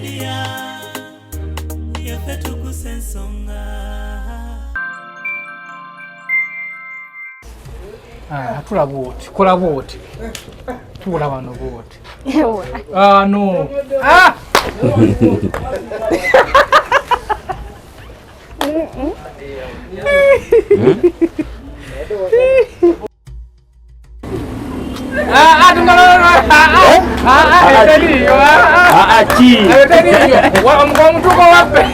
Media, yaffe tukusa ensonga. Ah, tula bwoti, kola bwoti, tuula wano bwoti. Ah, no. Ah! Omutuko waffe,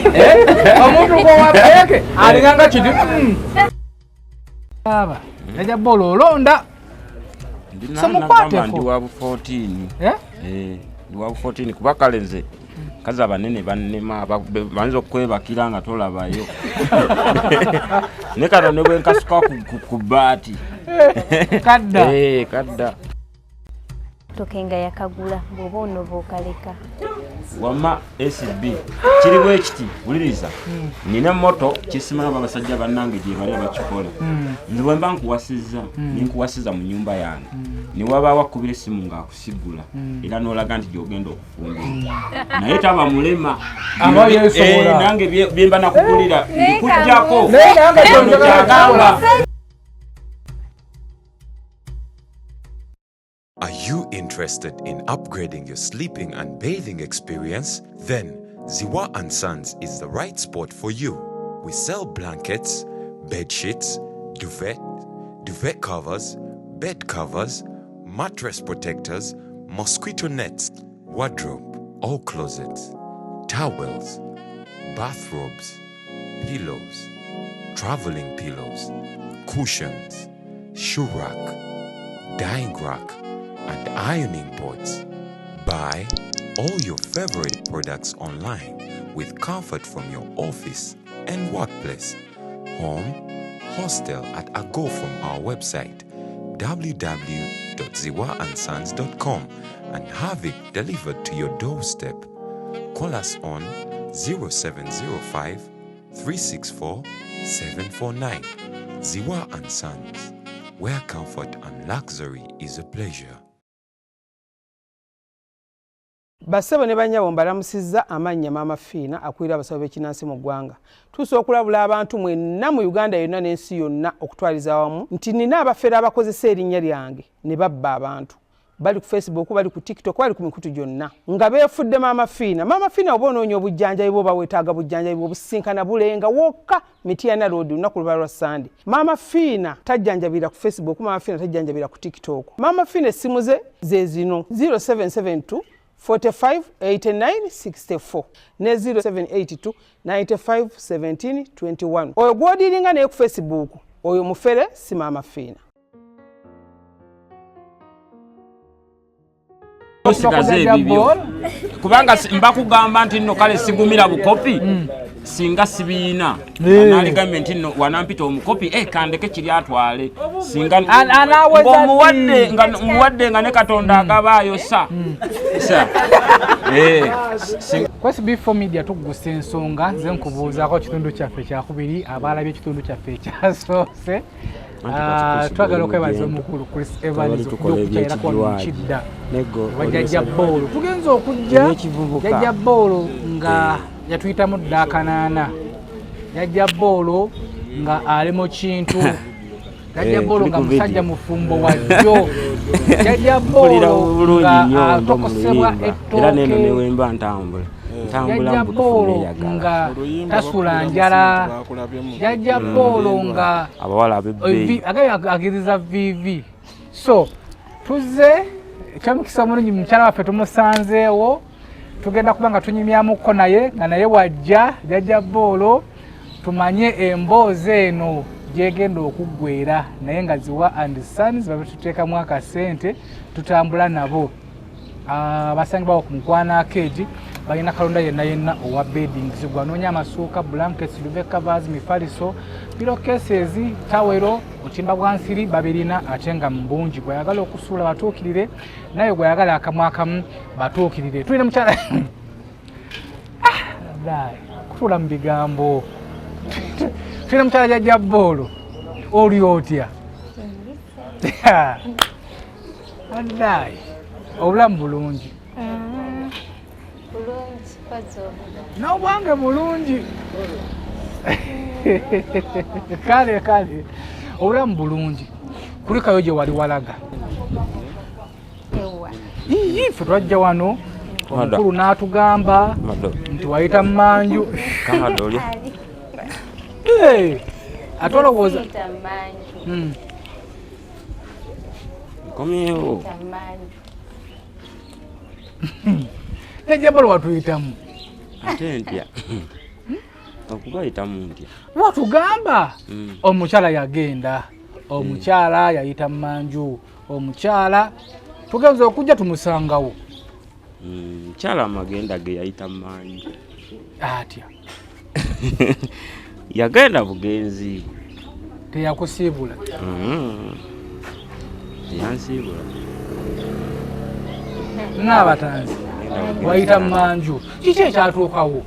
omutuko waffe alinganga kiti aba yajja bola olonda. Ndi wa bu 14. Eh? Eh, ndi wa bu 14 kuba kale nze kazi abanene bannema, bayinza okukwebakira nga tolabayo. Ne kano ne bwe nkasuka ku bbaati. Kadda. Eh, kadda. Tokenga yakagula bw'oba onoba okaleka. Wamma SB kiri bwe kiti, wuliriza. Nina moto kisimala abasajja bannange gye bali abakikola. Nze bwe mba nkuwasizza, ne nkuwasiza mu nnyumba yange, ne wabaawo akubira essimu ng'akusigula, era n'olaga nti gy'ogenda okufumbirwa. Naye taba mulema. Aba yeesobola. Eh, nange bye mba nakugulira mbikuggyako. Naye nange Ono kyonjagala kyagamba. kukola. Are you interested in upgrading your sleeping and bathing experience? Then Ziwa and Sons is the right spot for you. We sell blankets, bed sheets, duvet, duvet covers, bed covers, mattress protectors, mosquito nets, wardrobe, all closets, towels, bathrobes, pillows, traveling pillows, cushions, shoe rack, dyeing rack, and ironing boards. Buy all your favorite products online with comfort from your office and workplace, home, hostel at a go from our website www.ziwaandsons.com and have it delivered to your doorstep. Call us on 0705 364 749. Ziwa and Sons, where comfort and luxury is a pleasure. Bassebo ne bannyabo, mbalamusizza amannya Maama Fiina, akulira abasawo b'ekinnansi mu ggwanga. Tuusa okulabula abantu mwenna mu Uganda yonna n'ensi yonna okutwaliza awamu nti nina abafere abakozesa erinnya lyange ne babba abantu. Bali ku Facebook, bali ku TikTok, bali ku mikutu gyonna nga beefudde Maama Fiina. Maama Fiina, oba onoonya obujjanjabi bwoba weetaaga bujjanjabi bw'obusinkana Bulenga wokka, Mityana Road, lunaku luba lwa Sande. Maama Fiina tajjanjabira ku Facebook, Maama Fiina tajjanjabira ku TikTok. Maama Fiina essimu ze ze zino: 0772 45 89 64 ne 0782 95 17 21. Oyo gw'odiringa naye ku Facebook, oyo mufere, si Maama Fiina. Osigaze ebibyo kubanga mbakugamba nti nno kale sigumira bukopi singa sibiina. Naligambye nti nno wanampita omukopi, eh, kandeke kiri atwale singa Anaweza ng'omuwadde nga muwadde nga ne Katonda agabaayo sa sa. Eh, Ku SB4 Media tuggusa ensonga. Nze nkubuuzaako kitundu kyaffe kyakubiri, abalabye ekitundu kyaffe ekyasoose. Anti kati Twagala Chris okwebaza Bwemugendo. omukulu Chris Twabadde Evans tukola okukyalirako wano ebyekijiwaji. mukidda Nego wajjajja Boolo. Tugenza okujja Ebyekivubuka. Jjajja Boolo nga yatuyitamu dda akanaana. Jjajja Boolo nga ali mu kintu. Jjajja Eh, Boolo tuli nga ku musajja video. mufumbo wajjo. Jjajja Mpulira Boolo bulungi nga nnyo mba mu atokosebwa luyimba era neno ettooke. newemba ntambula ntambula Jjajja mu butuufu Boolo neeyagala. nga tasula njala. Jjajja Boolo nga Abawala ab'ebbeeyi. Agiriza vivi. So tuzze ekyomukisa omulungi, mukyala waffe tumusanzeewo, tugenda kuba nga tunyumyamuko naye nga naye wajja Jjajja Boolo, tumanye emboozi eno gyegenda okuggwera, naye nga Ziwa and Sons babe tuteekamu akasente tutambula nabo. Basangibwawo ku Mukwana Arcade. Balina kalonda yenna yenna owa beddings, gwanoonya amasuuka, blankets, duvet covers, mifaliso, pillowcases, tawero, butimba bwa nsiri, babirina ate nga mu bungi. Gwayagala okusuula batuukirire, naye gwayagala akamu akamu batuukirire. Tulina mukyala. Ah, kutuula mu bigambo. Tulina mukyala Jajja Boolo, oli otya? Wallahi obulamu bulungi. Bulungi. N'obwange bulungi. Kale kale obulamu bulungi, kulikayo gye wali walaga. Ii, ffe twajja wano omukulu n'atugamba nti wayita mmanju. Ate olowooza nkomyewo nejjabalo watuyitamu ate ntya okubayitamu ntya? Watugamba omukyala yagenda, omukyala yayita mmanju, omukyala tugenza okujja tumusangawo. Mukyala amagenda ge yayita mmanju atya? Yagenda bugenzi, teyakusiibula? Teyansiibula. Ng'abatanzi wayita mmanju, kiki ekyatuukawo?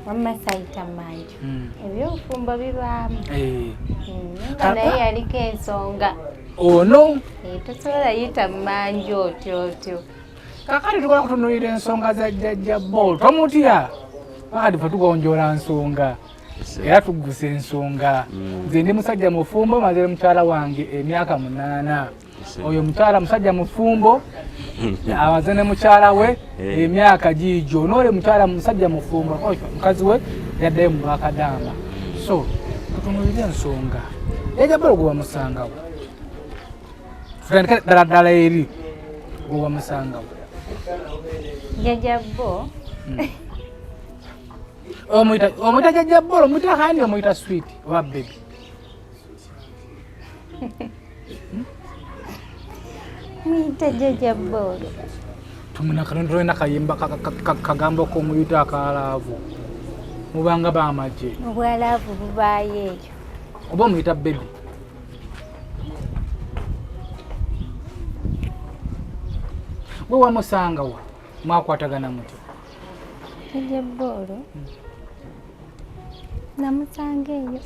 Wamma sayita mmanju, ebyobufumbo bibaamu nga naye yaliko ensonga. Ono tosobola yita mmanju otyo otyo. Kakati tukola kutunuulira ensonga za jjajja Boolo, tomutya, kakati fe tugonjoola nsonga era tuggusa ensonga. Nze ndi musajja mufumbo, mazire mukyala wange emyaka 8. Oyo mukyala musajja mufumbo, amaze ne mukyala we emyaka giigyo. Nooli mukyala musajja mufumbo, mukazi we yaddayo mu bwakadaama. So tutunuulire ensonga jjajja Boolo gwe wamusangawo, tutandike ddala ddala eri gwe wamusangawo. Jjajja Bo. Omuyita jjajja Boolo, omuyita honey, omuyita sweet oba baby? Muyita jjajja Boolo. Tulina kayimba kagambo k'omuyita akalaavu mubanga bamagye. Obwalaavu bubaayo eyo. Oba omuyita baby? Gwe wamusangawa, mwakwatagana mutyo? Jjajja Boolo namusanga eyo,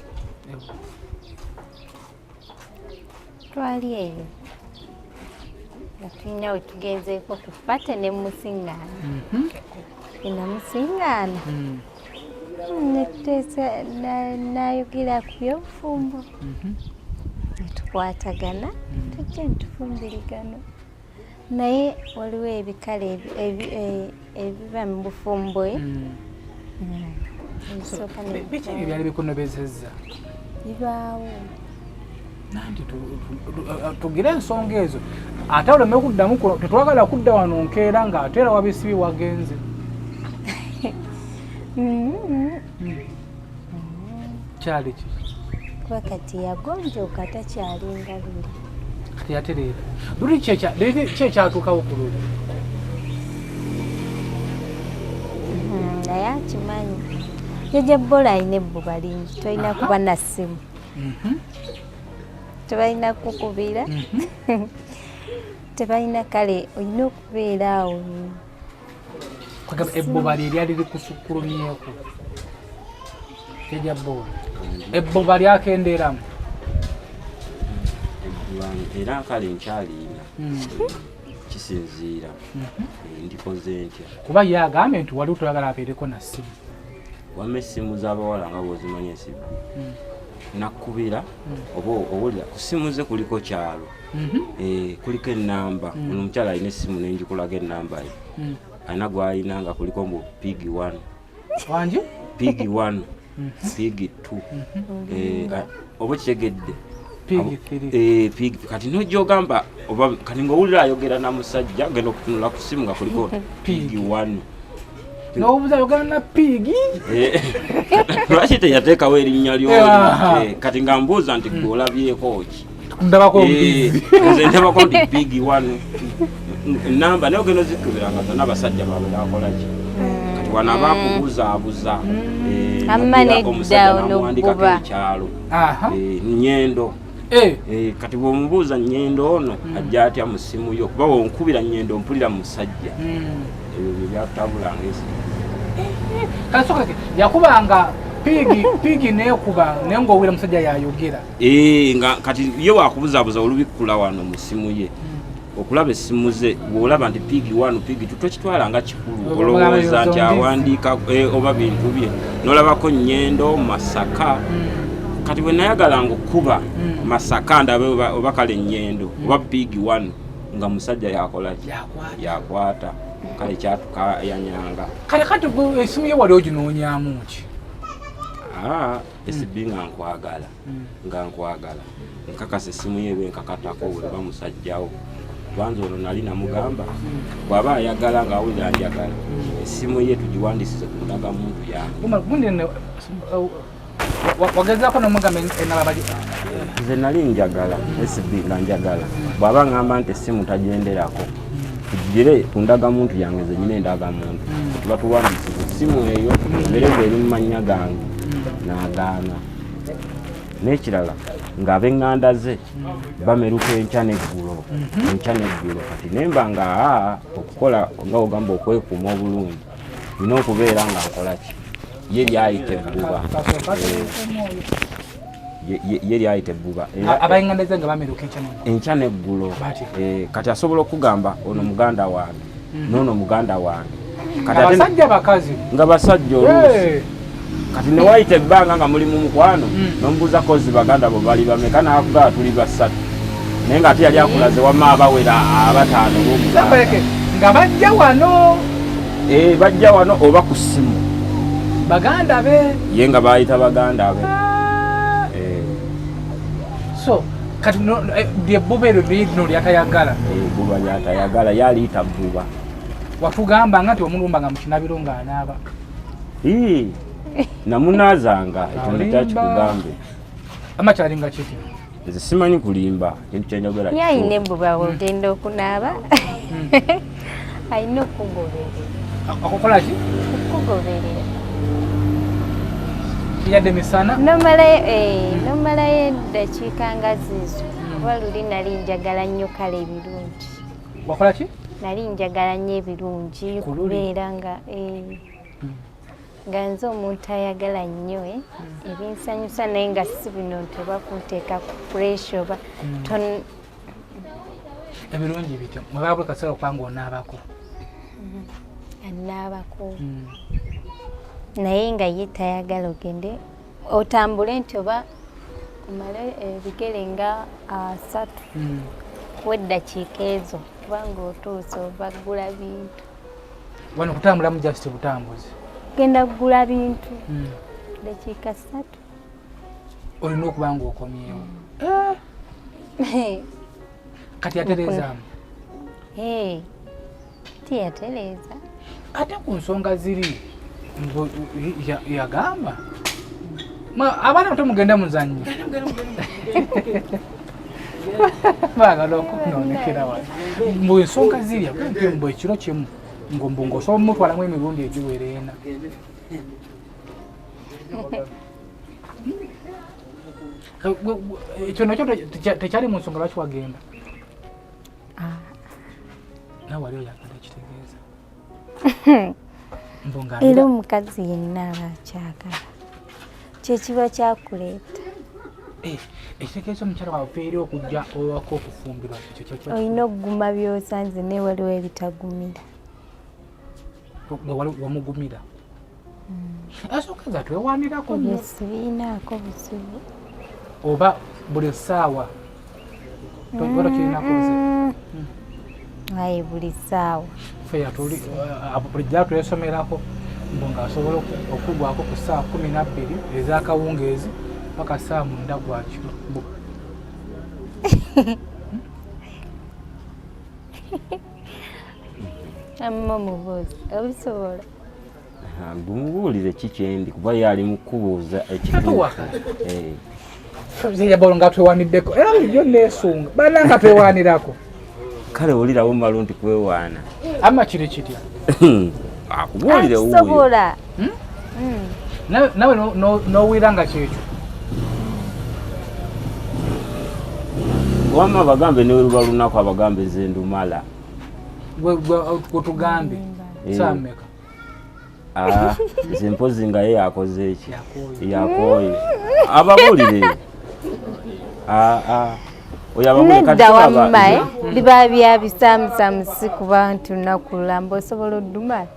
twali eyo nga tulina we tugenzeeko ku party ne musiŋŋaana. Enamusiŋŋaana netuteesa, nayogera ku byobufumbo, netukwatagana, tujja netufumbirigana. Naye waliwo ebikale ebiba mu bufumbo. Biki ebyo byali bikunobezezza? Bibaawo. Nanti tugire ensonga ezo, ate oleme kuddamu, tetwagala kudda wano nkeera nga ate era wabisibi wagenze. Kyali ki? Kuba kati yagonjooka, takyalinga luli. Kati yatereera. Luli ki ekyatuukawo ku luli? Naye akimanyi jjajja Bola alina ebbuba lingi, tolina kuba na ssimu, tebalina kukubira, tebalina. Kale olina okubeera awo. Ebbuba lye lyali likusukkulumyeko, jjajja Bola, ebbuba lyakendeeramu? Era kale nkyaliina, kisinziira ndikoze ntya. Kuba ye agambye nti wali toyagala abeereko na ssimu. Wamma essimu z'abawala nga bw'ozimanyi, esibu nakkubira oba owulira ku ssimu ze kuliko kyalo, kuliko ennamba. Ono omukyala alina essimu nenjikulaga ennamba ye, alina gwalina nga kuliko mbu pig one. Wangi? Pig one, pig two, oba kitegedde? Pig. Kati nojja ogamba oba kati ngaowulira ayogera na musajja, genda okutunula ku ssimu nga kuliko pig one. Nobuuza yogera na pig? Lwaki teyateekawo erinnya lyoli? Kati nga mbuuza nti gwe olabyeko ki? Ndabako. Nze ndabako nti pig one namba, naye ogenda ozikubira nga zonna abasajja baabwe bakolaki. Kati wano aba akubuzaabuza omusajja namuwandikako ekyalo Nyendo. Kati bwomubuuza Nyendo ono ajja atya mu ssimu yo? Kuba wonkubira Nyendo mpulira musajja. Ebyo bye byatabulanga esimu. Kasooka yakubanga pig pig nekuba naye ngaowulira musajja yayogera. Nga kati ye wakubuzaabuza olubikkula wano mu ssimu ye. Okulaba essimu ze, bw'olaba nti pigi 1 pigi 2, tokitwala nga kikulu, olowooza nti awandiika oba bintu bye, n'olabako Nyendo Masaka. Kati bwe nayagalanga okukuba Masaka ndabe oba kale Nyendo oba pigi 1, nga musajja yakola ki? Yakwata. Kale kyatukayanyanga. Kale kati esimu ye wali oginoonyamu ki? SB, nga nkwagala, nga nkwagala, nkakasa essimu ye ebenkakatako weba musajjawo, kubanza ono nali namugamba bw'aba ayagala ng'awulira njagala essimu ye tugiwandisize ku ndagamuntu yange. Wagezaako nomugamba enaba? Nze nali njagala SB, nga njagala bw'aba ngamba nti essimu tagenderako, tugire ku ndagamuntu yange. Ze nyina endagamuntu, tuba tuwandisize essimu eyo ebeere ng'eri mu mannya gange. N'agaana. N'ekirala, ng'ab'eŋŋanda ze bameruka enkya n'eggulo, enkya n'eggulo. Kati nemba nga aa okukola nga ogamba okwekuuma obulungi, nina okubeera nga nkola ki? Ye lyayita ebbuba. Ye lyayita ebbuba. Ab'eŋŋanda ze nga bameruka enkya? Enkya n'eggulo. Kati asobola okugamba ono muganda wange, n'ono muganda wange. Abasajja bakazi? Nga basajja oluusi. Kati newayita ebbanga nga muli mu mukwano, nomubuuza kozi baganda bo bali bameka, nakugaba tuli basatu, naye nga ate yali akulaze wamma abawera abataano. Oba nga bajja wano? Bajja wano oba ku ssimu. Baganda be? Ye nga bayita baganda be. So kati lyebbuba eryo lino lyatayagala? Ebbuba lyatayagala, yaliyita bbuba. Watugamba nga nti omulumba nga mukinabiro ng'anaaba. Namunaazanga, ekyo nekyakikugambe. Ama kyalinga kiti? Nze simanyi kulimba, kintu kyenjogera. Ye ayina ebbuba, ogenda okunaaba ayina okugoberera. Okukola ki? Okugoberera. Yadde misana? Nomalayo eddakiika nga ziizo, kuba luli nali njagala nnyo kale ebirungi. Wakola ki? Nali njagala nnyo ebirungi, kubeera nga nga nze omuntu ayagala nnyo ebinsanyusa, naye nga si bino nti oba kunteeka ku pressure oba. Ebirungi bityo mwebaba buli kaseera okuba nga onaabako? Anaabako, naye nga ye tayagala ogende otambule nti oba omale ebigere nga 30 weddakiika ezo, kubanga otuuse ova ggula bintu. Wano kutambulamu just butambuzi? Genda kugula bintu, dakiika 3. Olina okuba nga okomyewo. Kati yatereezaamu? Tiyatereeza. Ate ku nsonga ziri yagamba abaana bato mugende muzannye, baagala okunonekera wano. Mbu ensonga ziri nti mbu ekiro kimu mbu ng'osobola mutwalamu emirundi egiwera ena. Ekyo nakyo tekyali mu nsonga lwaki wagenda? Nawe wali oyagala, ekitegeeza mbu nga Era omukazi yenna aba akyagala, kyekiba kyakuleeta. Ekitegeeza omukyala wawe eri okujja owaka okufumbirwa ekyo Olina okuguma byosanze, naye waliwo ebitagumira. Gwe wali wamugumira asooka nga twewanirako nnyo? Ebyo sibiinaako buzibu. Oba buli ssaawa oba tokirinako buzibu? Aye buli ssaawa. Ffe yatuli bulijjo twesomerako mbu ng'asobola okugwako ku ssaawa 12 ez'akawungeezi paka ssaawa 9 gwa kiro. Mbu Amma mubuuzi, obisobola? Gumubuulire ki kyendi, kuba ye ali mu kubuuza ekituufu. Tatuwa. Yabolo nga twewaniddeko era bulijjo neesunga bana nga twewanirako. Kale wulirawo malu nti kwewaana. Ama kiri kitya? Akubuulire wuuyo. Akisobola. Nawe n'owulira nga kyekyo? Wamma abagambe ne luba lunaku, abagambe nze ndumala. Gwe tugambe saa mmeka? Ah, nze mpozi nga ye yakoze eki? Yakooye. Yakooye, ababuulire. Ah, ah. Oyo abagule kati Nedda tolaba wamma eh, biba bya bisaamusaamu, si kuba nti lunaku lulamba osobola oddumala.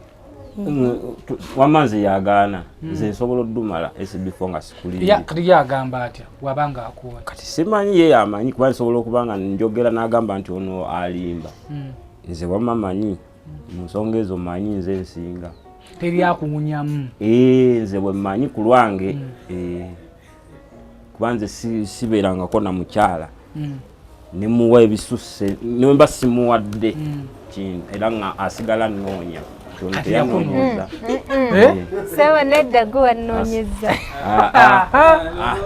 Wamma nze yagaana, nze nsobola oddumala SB4 nga sikulirira. Kati ye agamba atya wabanga akuwa? Kati simanyi, ye yamanyi, kuba nsobola okuba nga njogera n'agamba nti ono alimba. Nze wamma manyi mu nsonga ezo, manyi nze nsinga. Teri akuwunyamu? Ee, nze bwe mmanyi ku lwange. Kuba nze sibeerangako na mukyala nemuwa ebisusse, nemba simuwadde kintu era nga asigala nnoonya. Ono Kati teyanoonyeza. Eh? Sebo, nedda, gwe wannoonyeza. Ah, ah.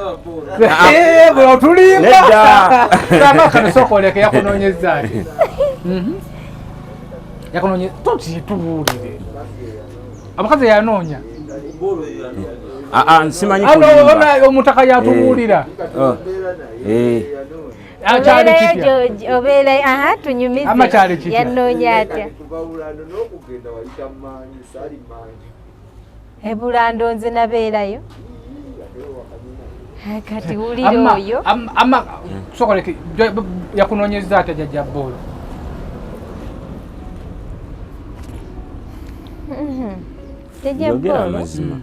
Eh, bwe otulimba. Nedda. Sama kano, sooka oleke, yakunoonyeza ati? Yakunonye tuti, tubuulire, abakazi yanoonya? Ah, ah, simanyi Ano, kulimba. omutaka yatubuulira. Oh. Eh. Ah, kyali Obeerayo kitya? Obeerayo, aha, tunyumize. Ama kyali kitya? Yannoonya atya? Kuva Bulando n'okugenda wayita manju, saali manju. Ebulando nze nabeerayo. Ah, kati wulira oyo. Ama sooka oleke, yakunoonyeza atya jjajja Bboolo? Jjajja Yogera Bboolo, amazima.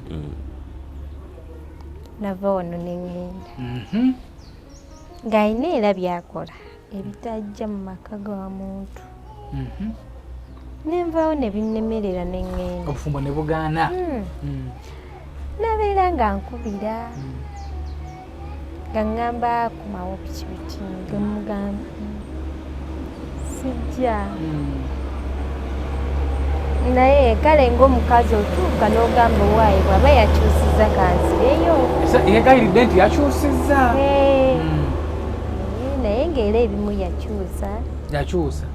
Nava wano ne ŋŋenda ng'alina era byakola ebitajja mu maka ga muntu. Nenvaawo ne binnemerera ne ŋŋenda. Obufumbo ne bugaana. Nabeera nga nkubira nga ŋŋamba komawo biki biki, nga mugamba sijja. Naye kale ng'omukazi otuuka n'ogamba owaaye bw'aba yakyusiza kanzireyo. Yegayiridde nti yakyusizza? Eh, naye ng'era ebimu yakyusa. Yakyusa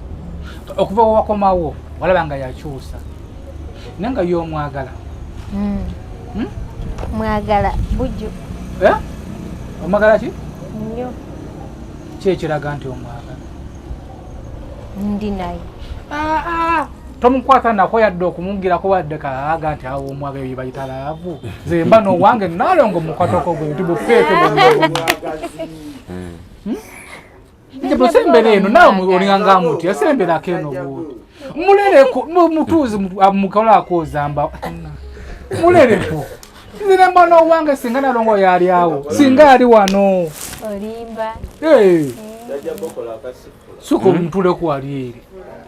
okuva wewakomawo, walaba nga yakyusa, naye nga ye omwagala? Hmm? Mwagala buju. Eh? Omwagala ki? Nnyo. Ki ekiraga nti omwagala? Ndi naye. Ah, ah. Tomukwata nako yadde okumugirako wadde kaaga nti awo omwagala ye bayita love. Nze mba nowange nalongo mukwatako gwe nti bufeeke. Sembera eno naawe, olinganga muti yasemberako eno bwoti, mulereko mutuuzi mukola akozamba, mulereko. Nze nemba nowange singa nalongo yali awo, singa ali wano. Olimba. Eh. Suka omutuleko wali eri.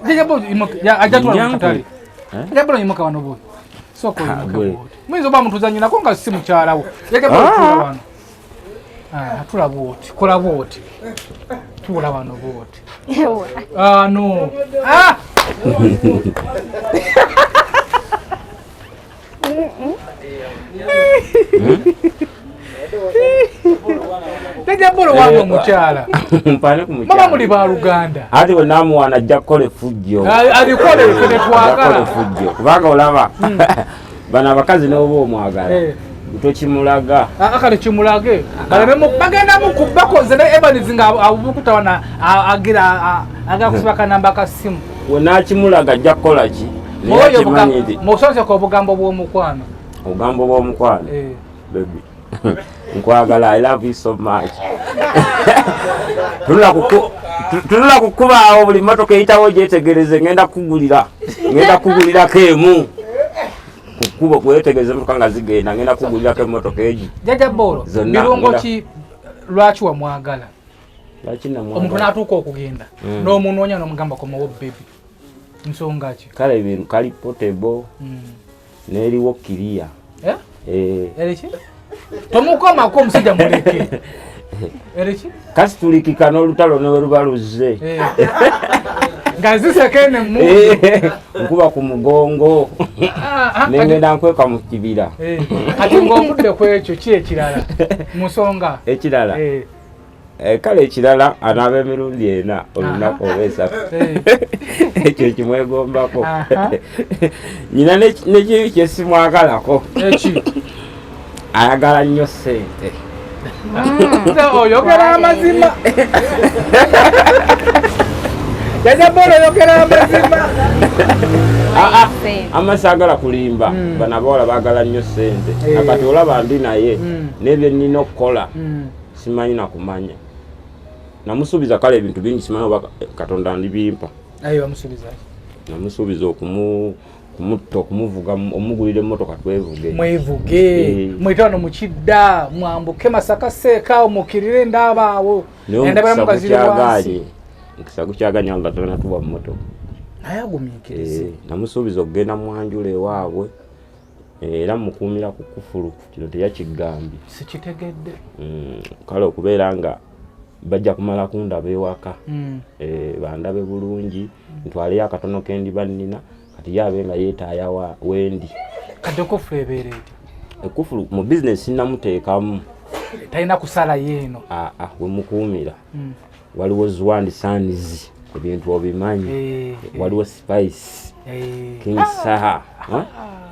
Ajja tula mu katale. Eh? Ajja bula yimuka wano bwe. Sooka oyimuke Gwe. bwoti. Muyinza oba mutuzanyirako nga si mukyala wo. Jajja bula tula wano. Ah, tula bwoti, kola bwoti. Tuula wano bwoti. Ah, no. Ah! Jajja bolo wange omukyala. Mpane ku Mama mukyala. muli baluganda. Ate bwe namuwana ajja kukola effujjo. Alikole ffe Ajja kukola tetwagala. effujjo kubanga olaba bano abakazi n'oba omwagala Eh. tokimulaga. Akale kimulage baleme bagenda mukubakoze ne Evans nga abukuta wana agira agala kusiba kanamba ka simu. We nakimulaga ajja kukola ki? Naye Oyo akimanyi nti musonseka obugambo bw'omukwano. Obugambo bw'omukwano? Eh. Baby, nkwagala, I love you so much. Tunula kukubaawo buli motoka eyitawo gyetegereze, ngenda kukugulirako emu kukuba kwetegereza emotoka nga zigenda, ngenda kukugulirako emotoka egi. Jjajja Bolo, Zonna, birungo ki, lwaki wamwagala? Lwaki Omuntu namwagala? n'atuuka okugenda n'omunoonya n'omugamba komawo baby, nsonga ki? Kale bintu kali potable n'eriwo kiriya. Eh? Eh, Eriki tomukomako, omusajja muleke, eriki? Kasitulikika n'olutalo ne we luba luzze. Eh. Nga zisekene mu Eh, nkuba ku mugongo Ah, ah, nengenda nkweka mu kibira. Eh, kati ng'ovudde ku ekyo, ki ekirala mu nsonga? Ekirala? Eh, Eh, kale ekirala anaaba emirundi ena olunaku oba esatu. Ekyo kimwegombako. Nyina nekibi kyesimwagalako. Eki? Ayagala nnyo ssente. Nze oyogera amazima, Jjajja Bolo, oyogera amazima. Ah, ah, amasaagala kulimba, bano abawala baagala nnyo ssente. Eh. Akati olaba ndi naye n'ebyo nnina okukola simanyi nakumanya. Namusuubiza kale ebintu bingi, simanyi oba Katonda ndibimpa. Aye bamusuubiza? Namusuubiza okumutta, okumuvuga, omugulira emmotoka twevuge. Mwevuge. Mwite wano mukidda, mwambuke Masaka seekaawo, mukirire ndaabaawo. Naye Endabiramu omukisa nga ziri wansi. gukyagaanye, omukisa gukyagaanye, Allah tanatuwa mmotoka. Naye agumiikirize. Namusuubiza okugenda mwanjula ewaabwe, era mukuumira ku kufulu kino teyakigambye. Sikitegedde. Kale okubeera nga bajja kumala kundaba ewaka, bandabe bulungi, ntwaleyo akatono kendiba nnina, kati ye abe nga yeetaaya wendi. Kati okufulu ebeera eti? Ekufulu mu bizinesi sinnamuteekamu. Talina kusala yeeno? Aa, wemukuumira waliwo Zwan Sons, ebintu obimanyi. Waliwo Spice, King Saha.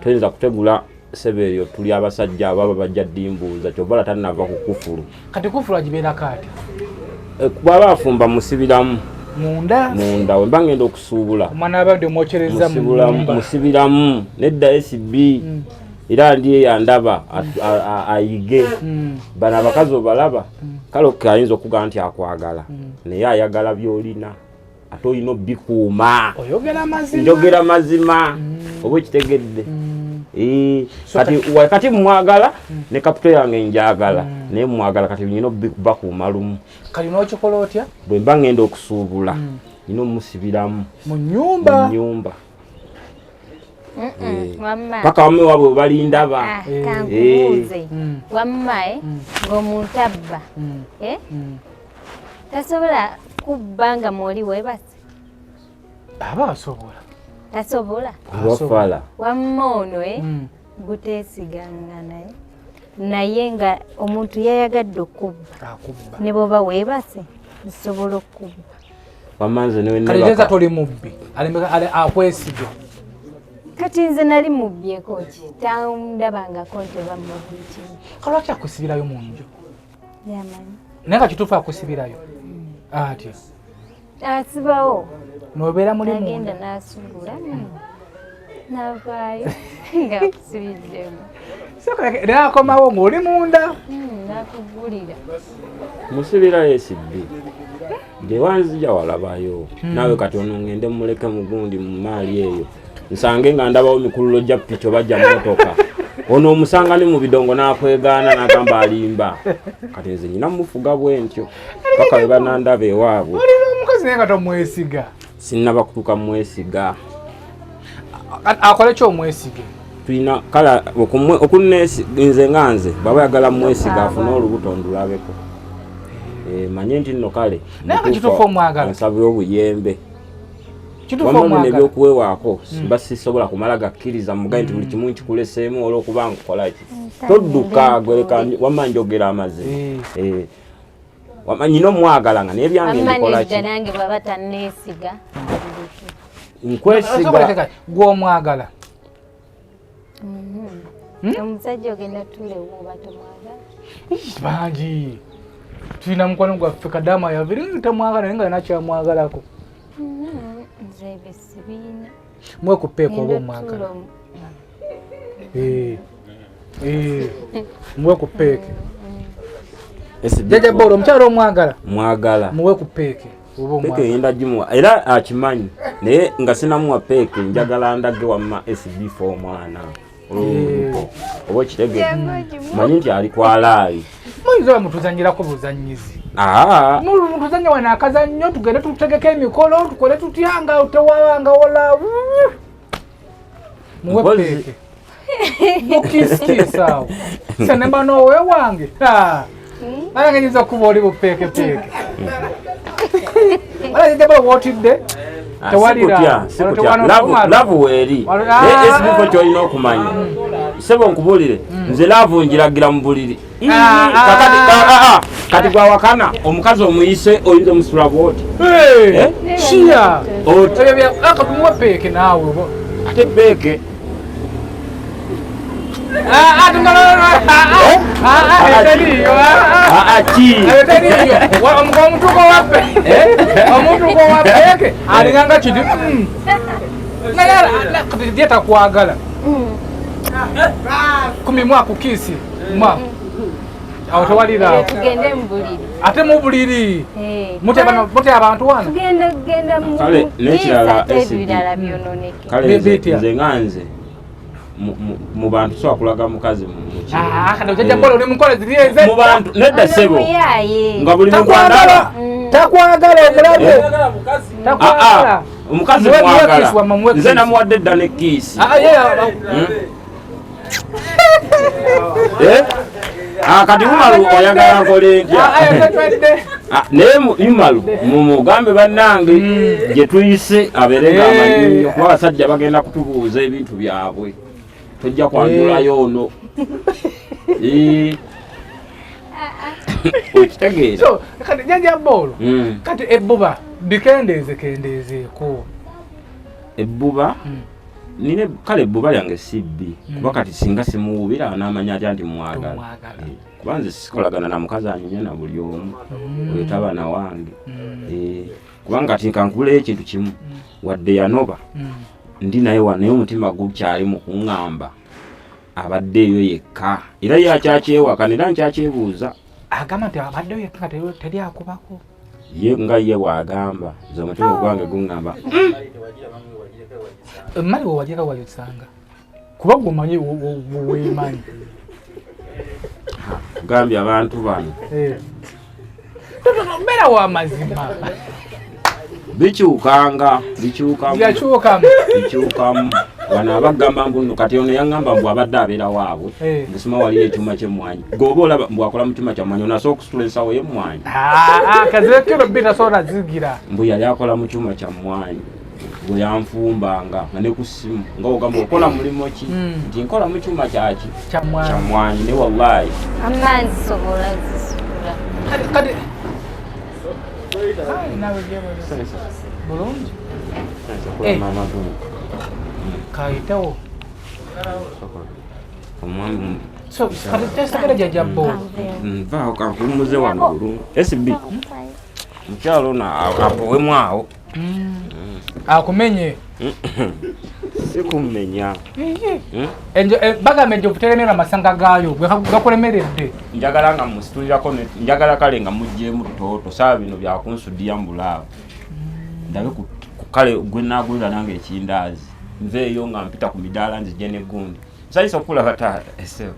Toyinza kutegula sebe eryo, tuli abasajja ababa bajja ddimbuuza, kyovala tannava ku kufulu. Kati kufulu agibeerako ati? Bwaba afumba musibiramu. Munda? Munda, wemba ngenda okusuubula. Omwana abandi omwokyereza mu nyumba? Musibiramu nedda SB, era ndi eyandaba ayige. Bano abakazi obalaba, kale ok, ayinza okugamba nti akwagala, naye ayagala byolina, ate olina obikuuma. Oyogera mazima. Njogera mazima, oba okitegedde? Kati kati mwagala ne capital yange njagala, naye mwagala, kati nyina obakuuma lumu. Kati n'okikola otya? Bwe mba ngenda okusuubula, nina omusibiramu. Mu nyumba? Mu nyumba. Wamma. Paka wamme waabwe balindaba. Ah, kankubuuze wamma, ng'omuntu abba, tasobola kubba nga mwoli weebase? Aba asobola. Tasobola. Wafala. Wamma ono guteesiganga naye, naye nga omuntu yayagadde okubba, Akubba. ne bw'oba weebase nsobola okubba. Wamma nze Kale teeza newenebaka. toli mubbi, akwesiga. Kati nze nali mubbyeko ki? Tandabangako nti oba mubbi ki. Kalwaki akusibirayo mu nju? Yamanyi. Naye nga kituufu akusibirayo atya? Asibawo. Nobeera muli Nagenda munda? n'asubula n'avaayo ng'akusibiddemu. Naye akomawo ng'oli munda? N'akugulira. Musibirayo SB gyewanzija walabayo naawe. Kati ono ngende muleke mugundi mu maali eyo, nsange nga ndabawo mikululo gya piki oba gya mmotoka, ono omusanga ne mu bidongo n'akwegaana n'agamba alimba. Kati nze nyina mufuga bwe ntyo paka we banandaba ewaabwe. Olina omukazi naye nga tomwesiga? Sinnaba kutuuka mwesiga. Akole ki omwesige? Tulina kale nze nga nze bwaba yagala mwesiga, afune olubuto ndulabeko. Manye nti nno kale Naye nga kituufu omwagala? Nsabye obuyembe. Kituufu Wamma bino omwagala? ebyokuwewaako mba sisobola kumala gakkiriza mugaye nti buli kimu nkikuleseemu olwokuba nkukolaki. Todduka gwereka, wamma njogera amazima. Wamma nyina omwagala nga naye byange Amma mbikolaki. nedda, nange bw'aba tanneesiga abireke. Nkwesiga. Gw'omwagala? Omusajja ogenda tulewo oba tomwagala? Bangi tulina mukwano gwaffe Kadama yaviri tamwagala, naye nga yina kyamwagalako. Nze ebyo sibiina. Mwekupeeka oba Ngenda omwagala? tuula Muwe ku peeke. SB. Jajja Bolo, omukyala omwagala? Mwagala. Muwe ku peeke oba Peeke omwagala. ngenda gimuwa, era akimanyi, naye nga sinamuwa peeke njagala ndage wamma SB4 omwana olwolubuto, oba okitegedde, manyi nti ali kwalaali. Muyinza oba mutuzanyirako buzanyizi? Aa. Mutuzanya wano akazannyo, tugende tutegeke emikolo, tukole tutya nga tewabanga wola. Muwe Mpozi. peeke mukisikisa awo senemba nowe wange ayange nyinza kuba oli bupeekepeeke alajjaba wootidde. Ah, Tewalira. sikutya, sikutya. Wano Love weeri, naye SB4 kyolina okumanya, sebo nkubuulire, nze love njiragira mu buliri. Ah, ah. Kakati kati gwawakana omukazi omuyise, oyinza omusula bwoti. Eh? Kiya. Oti. Akatumuwe peeke naawe Ate peeke? Ah, ah, Eh? Ah, ah, ki? Omutuko waffe, omutuko wa peeke alinganga kiti. Naye kati ye takwagala kumi mwaku kiisi mwa. Awo tewalira. Tugende mu buliri. Ate mu buliri. Eh, Mutya abantu wano. Tugenda kugenda mu Kale, n'ekirala, ate SB. ebirala byononeke. Kale Bitya. nze nga nze mu bantu sobola kulaga mukazi mu ki. Ah, kati jjajja Paul oli mukola ziri eze. Mu bantu nedda ssebo. Omuyaaye. Nga buli muntu Takwagala. andaba. Takwagala omulabe. Ah, Takwagala. ah, omukazi Muwe- muwe mwagala. kiss wamma, muwe Nze kiss. namuwadde dda ne kiisi. Ah, ye, Eh? Ah, kati Umaru oyagala nkole ntya? Ah, ah, twedde. Ah, naye Umaru mumugambe bannange gye tuyise abeere ng'amanyi nnyo kuba abasajja bagenda kutubuuza ebintu byabwe. Tojja kwanjulayo ono. Eh. Okitegeera? So, kati jjajja Paul. Kati ebbuba likendeeze kendeezeeko. Ebbuba nina kale ebbuba lyange si bbi kuba kati singa simuwubira anaamanya atya nti mwagala. Kuba nze sikolagana na mukazi anyumya na buli omu, oyo taba na wange. Kubanga kati kankubuleyo ekintu kimu, wadde yanoba ndi naye wano naye omutima gukyali mu kuŋŋamba abadde eyo yekka era ye akyakyewakana era nkyakyebuuza. Agamba nti abaddeyo yekka nga teri akubako. Ye nga ye bw'agamba, nze omutima ogwange guŋŋamba. Emmali wewagireka wagisanga kuba gwe omanyi weemanyi. Gambye abantu bano. Mbeera wa mazima. Bikyukanga, bikyukamu. Byakyukamu. Bikyukamu. Wano abagamba mbu nno kati ono yaŋŋamba mbu abadde abeera waabwe. Mbusima waliyo ekyuma ky'emmwanyi. Gwe oba olaba mbu akola mu kyuma kya mmwanyi, ono asobola okusitula ensawo y'emmwanyi. Ah, kazire kiro bbiri tasobola zigira. Mbu yali akola mu kyuma kya mmwanyi. Bwe yanfumbanga nga ne ku ssimu nga ogamba okola mulimu ki? Nti nkola mu kyuma kyaki? Kya mmwanyi. Kya mmwanyi ne wallahi. Amanzi sobola zisula. Kati bulungi. Kayitewo. Omwami So kati kyesagala jjajja Paul. Nvaawo kankuwummuze wano bulungi. SB. Mukyalo ono apowemu awo. Akumenye. Sikumenya. Bagamba enjovu teremerwa amasanga gaayo, gwe gakulemeredde. Njagala nga musitulirako njagala kale nga muggyemu ttooto, saaba bino byakunsudiya mu bulaavu. Ndabe ku kale gwe naagulira nange ekindaazi. Nveeyo nga mpita ku midaala nzije n'eggundi. Nsanyusa okulaba taata esebo.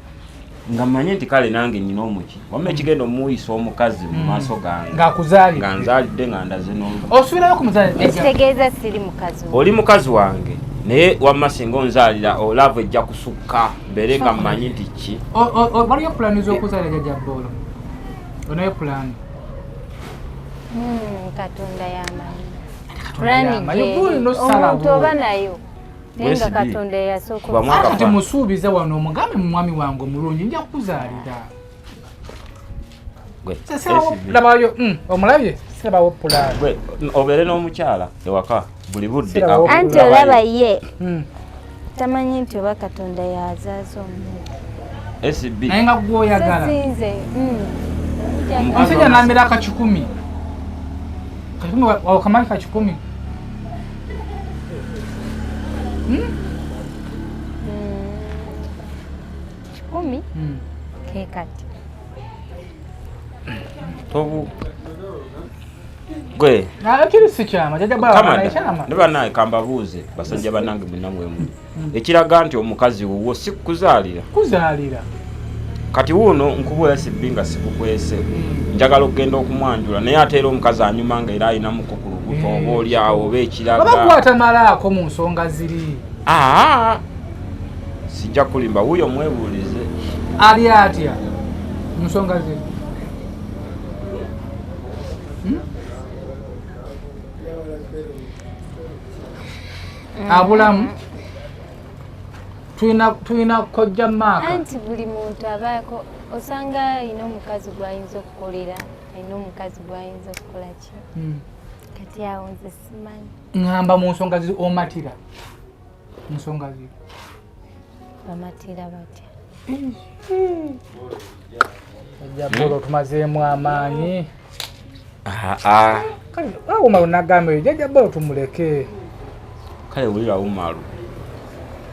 Nga mmanye nti kale nange nnina omuki. Wamma ekigenda omuuyisa omukazi mu maaso gange. Ng'akuzaalidde. Nga nzaalidde nga ndaze n'olubuto. Osuubirayo kumuzaalira? Ekitegeeza siri mukazi wo. Oli mukazi wange naye wamma singa onzaalira olaavu ejja kusukka mbeere nga mmanyi nti ki. Waliyo pulaani z'okuzaalira jjajja Paul? Onayo pulaani? Katonda y'amanyi. Pulaani Pulaani omuntu oba nayo. Naye nga Katonda yasooka. Kati musuubize wano omugambe mwami wange omulungi nja kukuzaalira. Labayo omulabye sirabawo pulaani. Gwe obeere n'omukyala ewaka buli budde. Anti olaba ye tamanyi nti oba Katonda yazaaza omuntu. SB. Naye nga gw'oyagala. Sinze. Omusajja n'amera akakikumi. Kakikumi wakamanyi kakikumi. Kikumi? Ke kati. Tobu. Gwe. Kiri si kyama, jjajja Paul Kamada. kyama. Ne bannange kambabuuze basajja bannange mwenna mwe muli. Ekiraga nti omukazi wuwo si kukuzaalira. Kuzaalira. Kati wuuno nkubuula sibbi nga sikukwese. Njagala okugenda okumwanjula naye ate era omukazi anyuma nga era alinamuko ku lubuto oba oli awo oba ekiraga. Oba gwatamalaako mu nsonga ziri. Sijja kulimba wuuyo mwebuulize. Ali atya mu nsonga ziri? Abulamu tulina kojja maaka. Anti buli muntu abaako osanga alina omukazi gw'ayinza okukolera, alina omukazi gw'ayinza okukola ki. Kati awo nze simanyi. Ŋŋamba mu nsonga ziri omatira. Mu nsonga ziri. Bamatira batya? Jjajja Paul tumazeemu amaanyi. Kale awo Umaru n'agamba eyo jjajja Paul tumuleke. Kale wulira Umaru.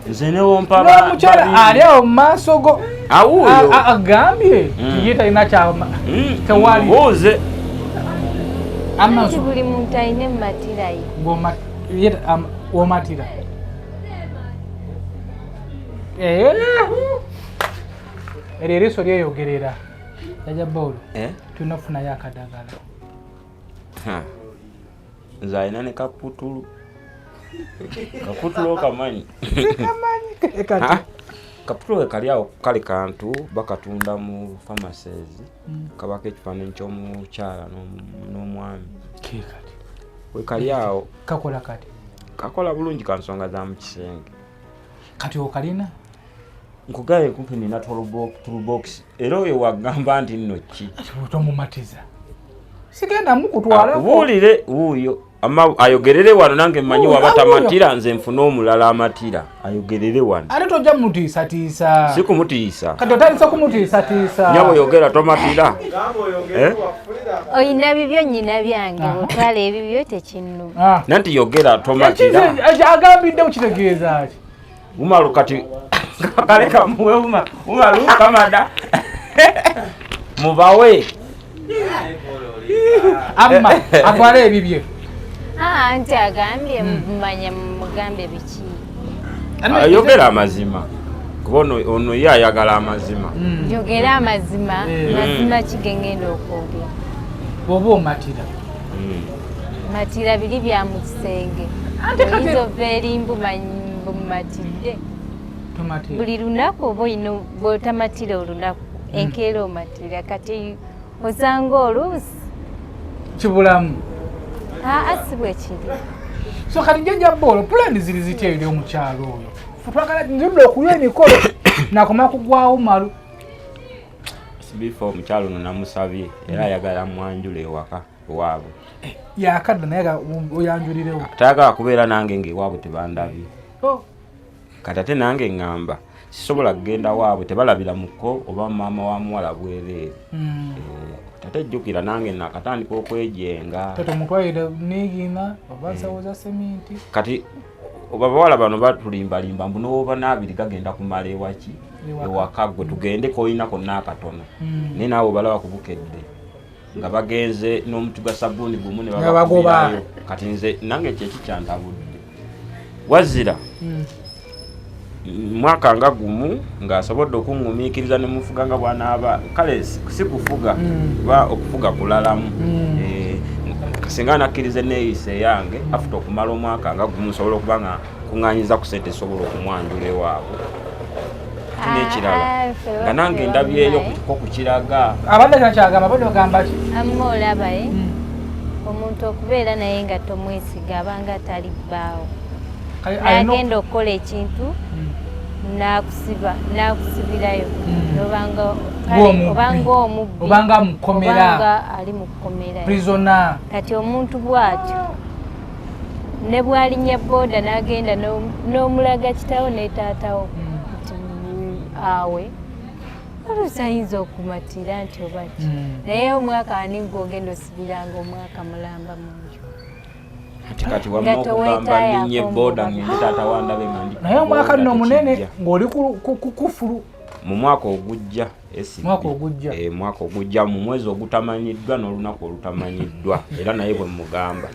Nze newompa N'omukyala ali awo mu maaso go Awuuyo. Agambye nti ye talina kyama tewali. Buuze. Anti Amaaso buli muntu alina ematira ye. Womatira. Eh. Eryo eriiso lyeyogerera. Jjajja Paul, Eh? tulina okufunayo akadagala. Ha. Nze alina ne kaputulu. Kaputulu okamanyi? Kati. Ha? Kaputulu we kali awo kale kantu bakatunda mu pharmacies. Kabako ekifaananyi ky'omukyala n'omwami. Ke kati. We kali awo. Kakola kati. Kakola bulungi ka nsonga za mu kisenge. Kati okalina? Nkugaye kumpi nina toolbox era oyo wagamba nti nno ki? Tomumatiza. Sigenda mukutwalako. Akubuulire wuuyo ama ayogerere wano nange mmanyi Wuuyo, waba tamatira nze nfune omulala amatira ayogerere wano. Ate tojja mutiisatiisa. Si kumutiisa. Kati otandise kumutiisatiisa. Nyabo yogera tomatira. Eh? Oyina bibyo nnyina byange, otwala ebibyo tekinnuma. Nanti yogera tomatira. Agambidde kitegeeza ki? Umaru kati kale kamuwe Umaru kamada. Mubawe. Amma atwale ebibye. Anti agambye manya mugambe biki. Ayogera amazima. Kuba ono ye ayagala amazima. Yogera amazima, mazima ki ge ngenda okwogera. Bw'oba omatira. Matira biri bya mu kisenge. Oyinza ova eri mbu mmatidde. Tomatira. Buli lunaku oba olina bw'otamatira olunaku enkeera omatira kati osanga oluusi Kibulamu. Aa si bwe kiri. So kati jjajja Paul, pulani ziri zitya eri omukyalo oyo? Ffe twagala nzudde okunywa emikolo nakoma kugwawo malu. Before omukyalo ono namusabye era ayagala mwanjule ewaka ewaabwe. Yakadda naye oyanjulirewo. Tayagala kubeera nange ng'ewaabwe tebandabye. Oh. Kati ate nange ŋŋamba sisobola kugenda waabwe tebalabira muko oba maama wa muwala bwereere. Ate jjukira nange nakatandika okwejenga. Toto mutwalire niigina oba nsawo za seminti. Kati abawala bano batulimbalimba mbu n'oba n'abiri gagenda kumala ewaki ewaka gwe tugende k'olina konna akatono. Naye naawe obalaba kubukedde nga bagenze n'omuti gwa sabbuuni gumu ne Nga bagoba. babakubirayo. Kati nze nange kyeki kyantabudde. Wazira mwaka nga gumu ng'asobodde okuŋŋumiikiriza ne mufuga nga bw'anaaba kale si kufuga kuba okufuga kulalamu. Singa anakkiriza enneeyisa eyange afuta okumala omwaka nga gumu nsobola okuba nga kuŋŋaanyiza ku ssente esobola okumwanjula ewaabwe. Ate n'ekirala nga nange ndabyeyo ko kukiraga. Abadde takyagamba abadde ogamba ki? Amma olaba omuntu okubeera naye nga tomwesiga abanga atali bbaawo. N'agenda okukola ekintu n'akusiba n'akusibirayo obanga omubbi obanga mukomera obanga ali mu kkomera prisoner. Kati omuntu bw'atyo ne bw'alinnya booda n'agenda n'omulaga kitaawo ne taatawo nti awe oluusi ayinza okumatira nti oba ki naye omwaka ani gw'ogenda osibiranga omwaka mulamba mu nju. Ati kati wamma okugamba ndinnye booda ngende taata wandabe nga ndi Naye omwaka nno munene ng'oli ku kufulu. Mu mwaka ogujja Mwaka ogujja. Mwaka ogujja mu mwezi ogutamanyiddwa n'olunaku olutamanyiddwa era naye bwe mugamba.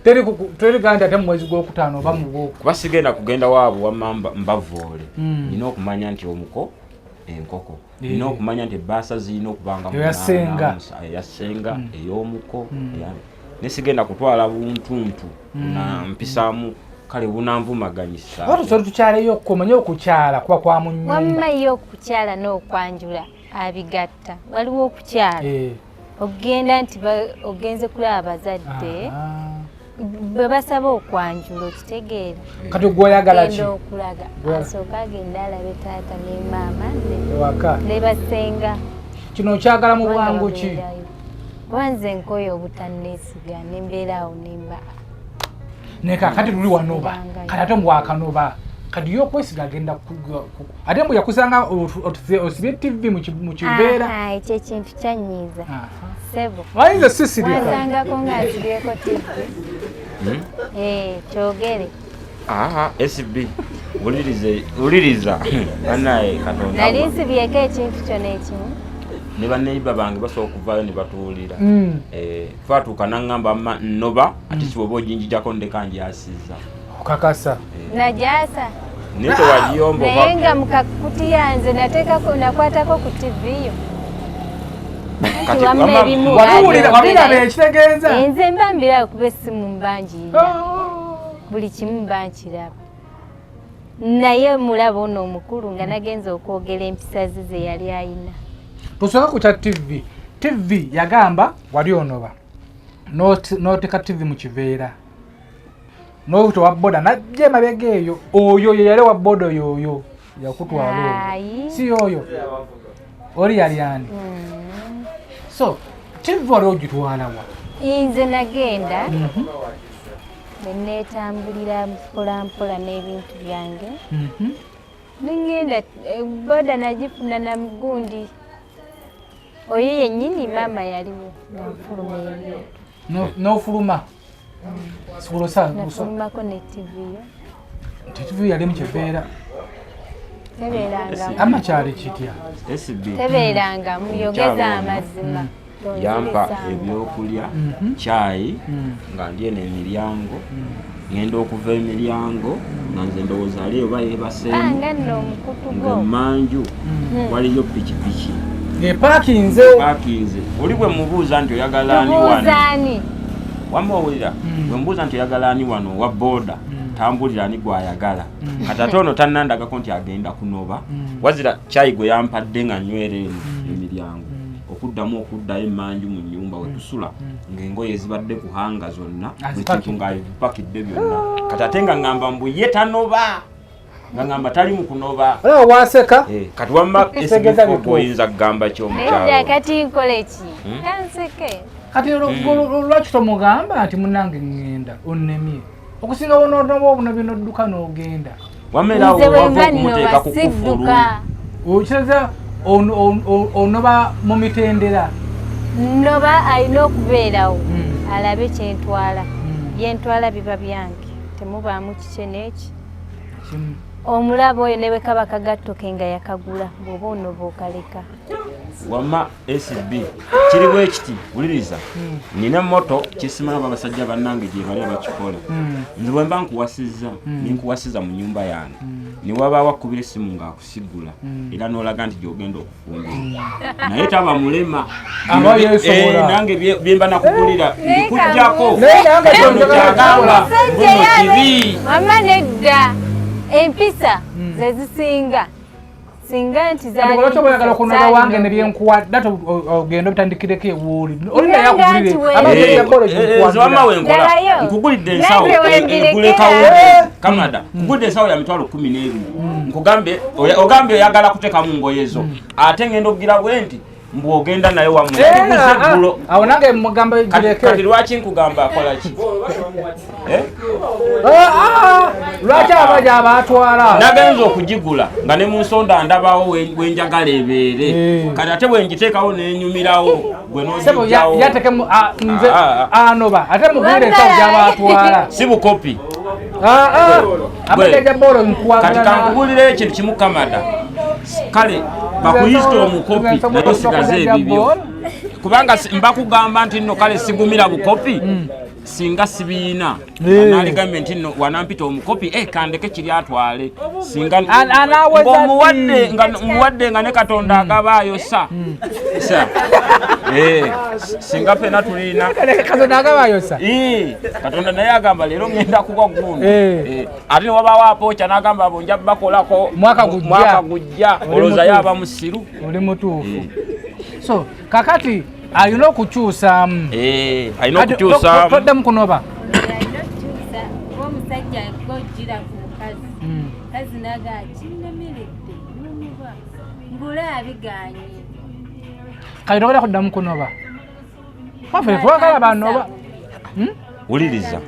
Teri gamba nti ate mu mwezi gwokutaano oba mu gwoku. Kuba sigenda kugenda waabwe wamma mbavoole. Nina okumanya nti omuko enkoko. Nina okumanya nti ebbaasa zirina okuba nga Eya ssenga. Eya ssenga, ey'omuko, ne sigenda kutwala buntuntu mpisaamu kale bunanvumaganyisa. Oba tusobola tukyaleyo omanye okukyala kuba kwa mu nnyumba. Wamma ye okukyala n'okwanjula abigatta. Waliwo okukyala ogenda nti ogenze kulaba abazadde bwe basaba okwanjula okitegeera. Kati gw'oyagala ki? Ogenda okulaga asooka agende alabe taata ne maama Ewaka. ne basenga. Kino okyagala mu bwangu ki? Kuba nze nkoye obutanneesiga ne mbeera awo ne mba. Naye kaakati luli wanoba kati ate mbwakanoba kati ye okwesiga agenda ate mbu yakusanga osibye TV mu kiveera. Ekyo ekintu kyannyiiza. Ssebo. Wayinza sisirika. Wansangako ng'asibyeko TV. Kyogere. Aha, SB wulirize wuliriza banaye Katonda Nali nsibyeko ekintu kyona ekimu. Ne baneiba bange basobola okuvaayo ne batuwulira. Eh, twatuuka naŋŋamba ma nnoba ate si bwoba oginjijako ndeka ngyasiza. Okakasa? Najasa. Naye tewagiyomba. Naye nga mukakutiya nze nateekako nakwatako ku TV yo. Kati Wamma ebimu Wabiwulira, babyogera. wabiraba ekitegeeza. Nze mba mbiraba kuba essimu mba ngiyina. Buli kimu mba nkiraba. Naye mulaba ono omukulu nga nagenza okwogera empisa ze ze yali ayina. Tusooke ku kya TV. TV yagamba wali onoba n'oteeka TV mu kiveera n'oyita owa boda najja emabega eyo, oyo ye yali owa boda oyo yakutwala oyo. Ayi. Si oyo oli yali ani? So TV wali ogitwalawa? Nze nagenda ne neetambulira mpola mpola n'ebintu byange. Nengenda boda nagifuna na mugundi oyo yennyini maama yaliwo nga nfuluma ebyo. N'ofuluma sikulosa? Nafulumako ne TV yo. TV yali mu kiveera? Tebeerangamu. Ama kyali kitya? SB Tebeerangamu, yogeza Omukyala ono amazima. yampa Tonzibisanga. ebyokulya, kyayi, nga ndi eno emiryango, ngenda okuva emiryango nga nze ndowooza ali oba yeebaseemu. Banga nno omukutu Nga gwo. emmanju waliyo pikipiki Ng'epaakinze. Pakinze. Oli bwe mubuuza nti oyagala ani wano, Tubuuza ani? wamma owulira, bwe mubuuza nti oyagala ani wano owa booda, tambulira ani gwayagala. Kati ate ono tannandagako nti agenda kunoba, wazira kyayi gwe yampadde nga nywera eno emiryango, okuddamu okuddayo emmanju mu nnyumba we tusula ng'engoye zibadde kuhanga zonna, buli kintu ng'abipakidde byonna. Kati ate nga ŋŋamba mbu ye tanoba, nga ŋŋamba tali mu kunoba. Olaba waseka. Eh, kati wamma Tegeeza SB4 bituufu. oyinza kugamba ki Nedda, omukyalo? kati nkole ki? Kanseke. Kati lwaki tomugamba nti munange ŋŋenda onnemye okusinga wononoba obunobi nodduka n'ogenda? Wamma era Nze wava bwe mba okumuteeka nnoba ku kufulu. sidduka. Okitegeeza onoba mu mitendera. Nnoba alina okubeerawo alabe kyentwala. Byentwala biba byange, temubaamu kikye n'eki. Kimu. Omulaba oyo ne bwe kaba kagatto ke nga yakagula, bw'oba onoba okaleka. Wamma SB kiri bwe kiti, wuliriza, nina moto kisimala abasajja bannange gye bali abakikola. Nze bwe mba nkuwasizza nenkuwasiza mu nyumba yange, ne wabaawo akubira essimu ng'akusigula era n'olaga nti gy'ogenda okufumbira, naye taba mulema. Aba yeesobola. Eh, nange bye mba nakugulira mbikuggyako. Naye nange Ono kyonjagala kyagamba kukola. mbuno kibi. Mama nedda, empisa ze zisinga singa nti Kati lwaki oba oyagala okunoba wange ne byenkuwadde ate ogenda obitandikireko ewuuli oli naye Nanga akugulire nti ama Eh, byeyakola eh, nze wamma wenkola Ddayo. nkugulidde ensawo Nange wembirekera. egula ekawungeezi Canada, nkugulidde ensawo ya 120,000, nkugambye ogambye oyagala kuteekamu ngoye zo, ate ngenda okugira bwe nti mbu ogenda naye wammwe nagiguze eggulo. Awo nange mugamba Kati gireke. kati lwaki nkugamba akola ki? Eh? Ah, ah, lwaki abaja abatwala? Nagenza okugigula nga ne mu nsonda ndabawo wenjagala ebeere. Eh. Kati ate bwengiteekawo nenyumirawo gwe Sebo n'ogijjawo. yatekemu nze Ah, ah. anoba ate mugulire ensawo gyabatwala. Si bukopi. Amajaja bolo Kati nkuwagala. kankubulira ekintu kimu, Kamada, kale bakuyita omukopi naye osigaze ebibyo, kubanga mbakugamba nti nno kale sigumira bukopi singa sibiina. Eh. Naligambye nti nno wanampita omukopi, eh, kandeke kiri atwale singa Anaweza ng'omuwadde nga muwadde nga ne Katonda agabaayo sa sa. Eh, singa fena tulina Katonda agabayosa. Ii, Katonda naye agamba leero ngenda kuwa gundi. Eh. Eh, ate newabaawo apooca n'agamba abo nja bakolako Mwaka gujja. mwaka gujja. Oli Olowooza mutuufu. yaaba musiru? Oli mutuufu. So kakati alina okukyusaamu. Eh, alina Kati, okukyusaamu. Toddamu kunoba. Alina okukyusa kuba omusajja gojjira ku mukazi, mukazi naga kinnemeredde nonoba ngula abiganye. Kati togenda kuddamu kunoba? Waffe twagala banoba. Wuliriza,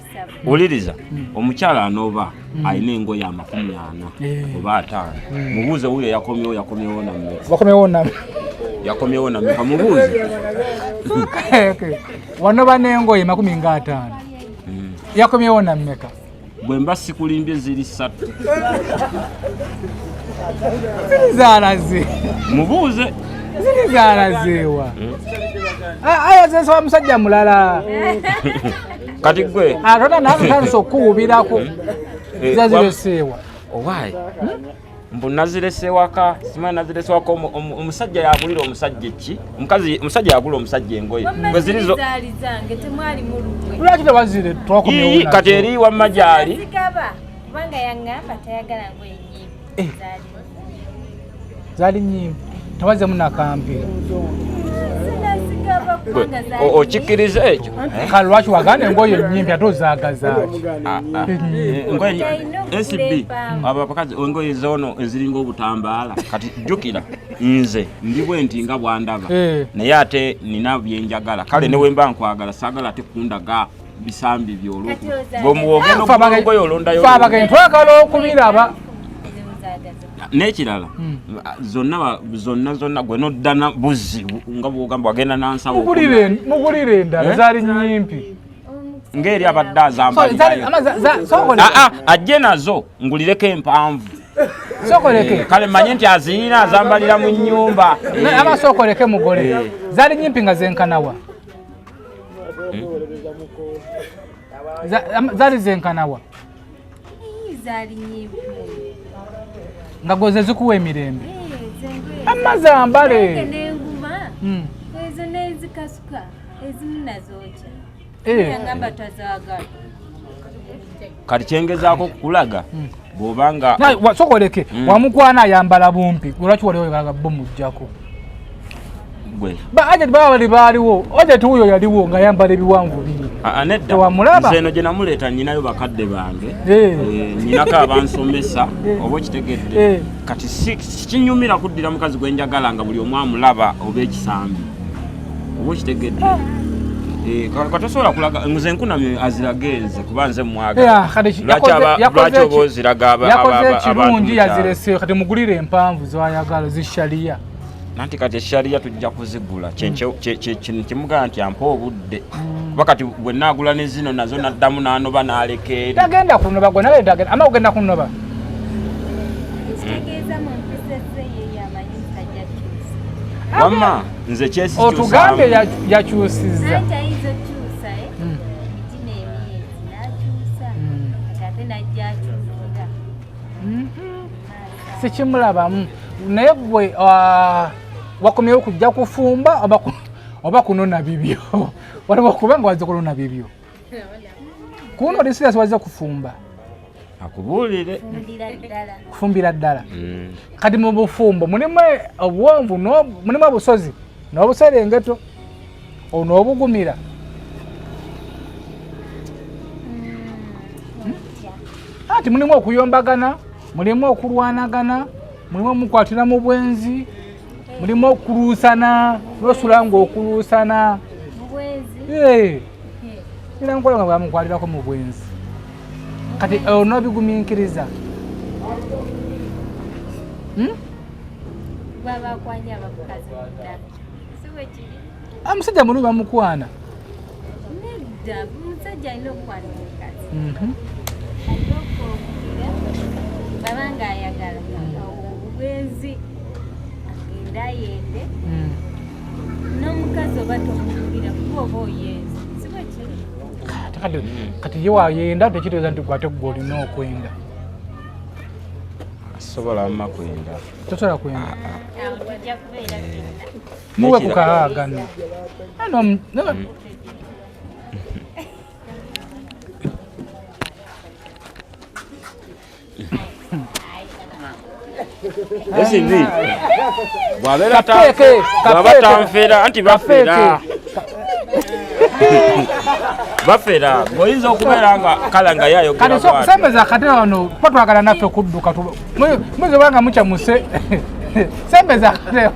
wuliriza, omukyala anoba alina engoye 40 Eh. oba 50. Mubuuze wuyo yakomyewo, yakomyewo nammeka? Bakomyewo namme? Yakomyewo nammeka? Mubuuze. Okay. Wanoba n'engoye 50, yakomyewo nammeka? Bwe mba sikulimbye ziri 3. Ziri zaalaze. Mubuuze. Ziri zaalazeewa. Aya zensaba musajja mulala. Kati gwe. Atona nazo tandise okuwubirako. Zazireseewa. Owaayi. Mbu nazirese waka, simanyi nazirese waka omusajja yagulira omusajja ki? Omukazi omusajja yagula omusajja engoye. Gwe ziri zo zaali zange temwali mulukwe. Lwaki tewazire twakomyewo Ii, kati eri wamma gyali. Zigaba kubanga yaŋŋamba tayagala ngoye nnyimpi. Zaali Zaali nnyimpi. Tewazemu nakampira. Sinazigaba kubanga zaali Okikkiriza ekyo? Kale lwaki waganda engoye ennyimpi ate ozaagaza ki? Engoye SB abo abakazi engoye zoono eziringa obutambaala. Kati jjukira nze ndi bwe nti nga bwandaba naye ate nina bye njagala. Kale ne bwe mba nkwagala saagala ate kundaga bisambi byo olw'oku ogenda olugoye olondayo. Ffe abagenyi twagala okubiraba. N'ekirala zonna zonna zonna gwe nodda na buzzi nga bwogamba wagenda nansawo Mugulire endala zaali nnyimpi. Ng'eri abadde azambalirayo. Ajje nazo ngulireko empanvu. Sookoleke. Kale manye nti aziyina azambalira mu nnyumba. Ama sookoleke mugole. Zaali nnyimpi nga zenkanawa. Zaali zenkanawa. Zaali nnyimpi. Nga goze zikuwa emirembe. Amazzi ambale. N'enguma ezo n'ezikasuka ezimu nazookya. Yangamba tazaagala. Kati kyengezaako okukulaga bw'obanga sokoleke wamukwana ayambala bumpi lwaki wali oyagala bo muggyako? Gwe. Ba agent baba bali baaliwo, agent wuuyo yaliwo ng'ayambala ebiwanvu biri. Nedda. Tewamulaba? Nze eno gye namuleeta nnyinayo bakadde bange. Nnyinako abansomesa oba okitegedde. Kati sikinyumira kuddira mukazi gwe njagala nga buli omu amulaba oba ekisambi. Oba okitegedde. Kati tosobola kulaga nze nkunamye azirage nze kuba nze mwagala. Lwaki oba oziraga Yakoze abantu ekirungi mu kyalo? Yazireseeyo kati mugulire empanvu z'ayagala zishaliya. Nanti kati eshaliya tujja kuzigula kyemugamba nti ampa obudde kuba kati bwe naagula ne zino nazo naddamu n'anoba n'aleka eri. Tagenda kunoba gwe nawe tagenda ama ogenda kunoba. Ekitegeeza mu mpisa ze ye yamanyi musajja kyusa. Wamma nze kyesikyusa. Otugambye yakyusizza. Anti ayinza okukyusa gino emyezi n'akyusa kati ate n'ajja akyukira. Sikimulabamu naye gwe wakomyewo kujja kufumba oba kunona bibyo? Waliwo kubanga wazze kunona bibyo kuno oli serious wazze kufumba. Akubuulire. Kufumbira ddala. Kufumbira ddala. Kati mu bufumbo mulimu obuwonvu mulimu obusozi n'obuserengeto n'obugumira. Ati mulimu okuyombagana, mulimu okulwanagana, mulimu omukwatira mu bwenzi, mulimu okuluusana, n'osula ng'okuluusana. Mu bwenzi? Era nkola nga bwamukwalirako mu bwenzi. Kati onoobigumiikiriza? Bwaba akwanye abamukazi munda. Si bwe kiri? Omusajja mulungi bamukwana. Nedda, omusajja alina okukwana omukazi. Alina okwogera baba ng'ayagala obwenzi agende ayende n'omukazi oba tomugulira kuba oba oyenze. Si bwe kiri? Kati ye wayenda tekitegeeza nti gwe ate gwe olina okwenda. Sobola wamma kwenda. Tosobola kwenda. Awo tujja kubeera ffenna. Muwe ku kaagano. SB bw'abeera Kafeeke, bw'aba kafeeke. tanfera anti bafera. Bafera bw'oyinza okubeera nga kala nga ye ayogera Kati bw'atyo. sembeza akatebe wano kuba twagala naffe kudduka muyinza oba nga mukyamuse. Sembeza akatebe.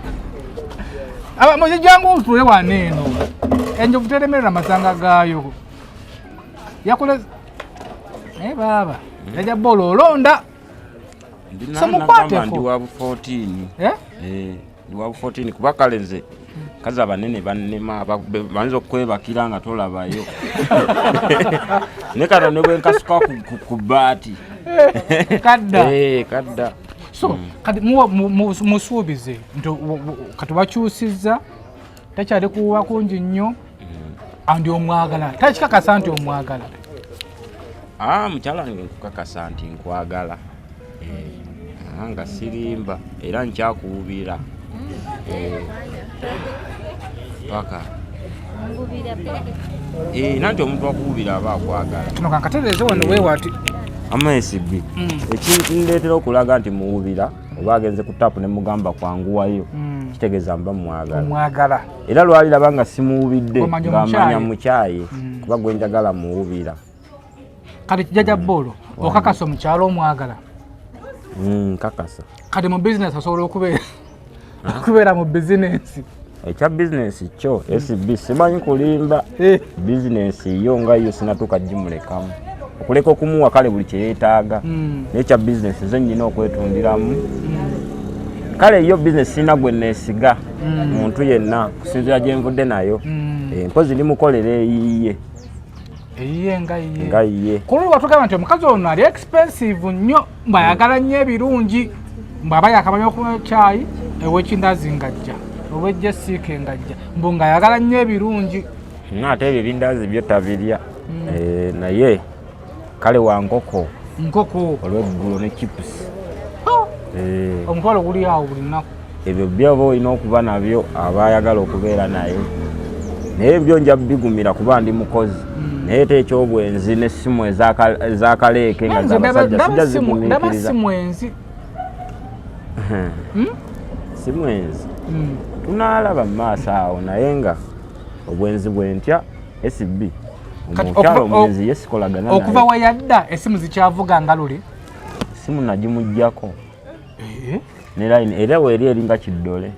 Aba muzijjangu otule wano eno. Enjovu teremerera masanga gaayo. Yakole naye baaba yajja boola olonda. Ndi So mukwateko. nagamba ndi wa bu 14. Eh? Ndi wa bu 14 kuba kale nze Kazi abanene bannema, bayinza okukwebakira nga tolabayo, ne kano ne bwenkasuka ku bbaati. Kadda. Eh, kadda. So kati musuubize nti kati wakyusizza, takyali kuwuba kungi nnyo, andi omwagala, takikakasa nti omwagala. Ah, mukyala wange, nkukakasa nti nkwagala. Eh, nga sirimba, era nkyakuwubira. Eh, paka Ngubira paka. Eh, nanti omuntu akuwubira aba akwagala. Kino kankatereeze wano weewati. Ama SB, ekindeetera okulaga nti muwubira, oba agenze ku taapu ne mugamba kwanguwayo, kitegeeza mba mwagala. Omwagala. Era lwaliraba nga simuwubidde, Omanya ng'amanya omukyaye. Mukyaye, kuba gwe njagala muwubira. Kati kijjajja Boolo, okakasa omukyalo omwagala? Nkakasa. Kati mu bizinesi osobola okubeera mu bizinesi? Ekya bizinesi kyo, SB, simanyi kulimba. Bizinesi yo nga yo sinatuuka gimulekamu, okuleka okumuwa kale buli kyeyeetaaga. Naye ekya bizinesi nze nyina okwetundiramu. Kale yo bizinesi sirina gwe neesiga, muntu yenna, kusinziira gye nvudde nayo. Eh, mpozi ndimukolera eyiye. Eyiye nga yiye. Nga yiye. Ku luli watugamba nti omukazi ono ali expensive nnyo, mbwayagala nnyo ebirungi, mbw'aba yakamanya okunywa caayi ew'ekindazi ngajja, ow'ejja esiike ngajja, mbu ng'ayagala nnyo ebirungi. Ate ebyo ebindazi byo tabirya. Eh, naye kale wa nkoko. Nkoko. Olweggulo ne chips. Eh, Omutwalo guli awo buli lunaku. Ebyo byoba olina okuba nabyo aba ayagala okubeera naye, naye byo nja bigumira kuba ndi mukozi. Naye te ekyobwenzi n'essimu ezakaleeke nga Nze zabasajja ndaba sijja ndaba zigumiikiriza. si mwenzi. Si mwenzi, tunaalaba mu maaso awo, naye nga obwenzi bwentya, SB. Kati Omukyala omwenzi ye sikolagana okuva naye. we yadda esimu zikyavuga nga luli? Simu nagimugjako ne line, era weeri eringa kiddole.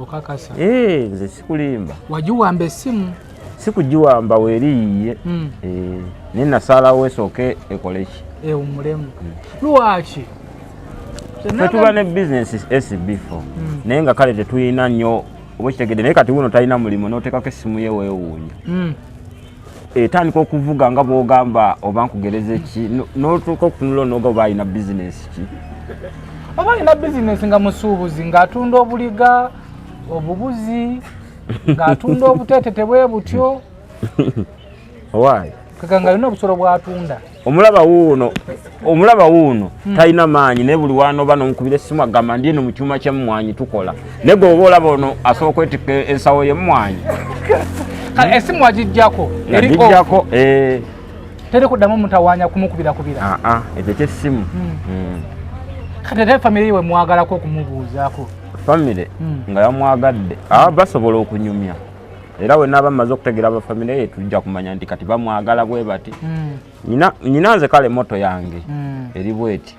Okakasa? Eh, nze sikulimba. Wagiwamba essimu? Sikugiwamba, weeri yiye. Eh, naye nasalawo esooke ekole ki? Ewummulemu. Lwaki? Ffe tuba ne bizinesi, SB4, naye nga kale tetulina nnyo, oba okitegedde. Naye kati wuno talina mulimu, n'oteekako essimu ye, weewuunya, etandika okuvuga nga bw'ogamba oba nkugereza ki, n'otuuka okutunula onoga oba alina bizinesi ki. Oba alina bizinesi nga musuubuzi, ng'atunda obuliga, obubuzi, ng'atunda obuteetete bwe butyo. Owaayi. Kaka nga alina obusolo bw'atunda. Omulaba wuuno, omulaba wuuno, talina maanyi, naye buli wanoba nomukubira essimu agamba ndi eno mu kyuma ky'emmwanyi tukola. Naye gwe oba olaba ono asobola okwetikka ensawo y'emmwanyi? Kale esimu wagijjako? Eri off. Nagijjako, eh. Teri kuddamu mutawaanya kumukubira-kubira? Aa, ekyo kyessimu. Kati ate famire yiwe mwagalako okumubuuzaako? Famire nga yamwagadde, aba basobola okunyumya, era we naaba mmaze okutegeera abafamire ye, tujja kumanya nti kati bamwagala bwe bati. Nyina nze kale motto yange eri bweti: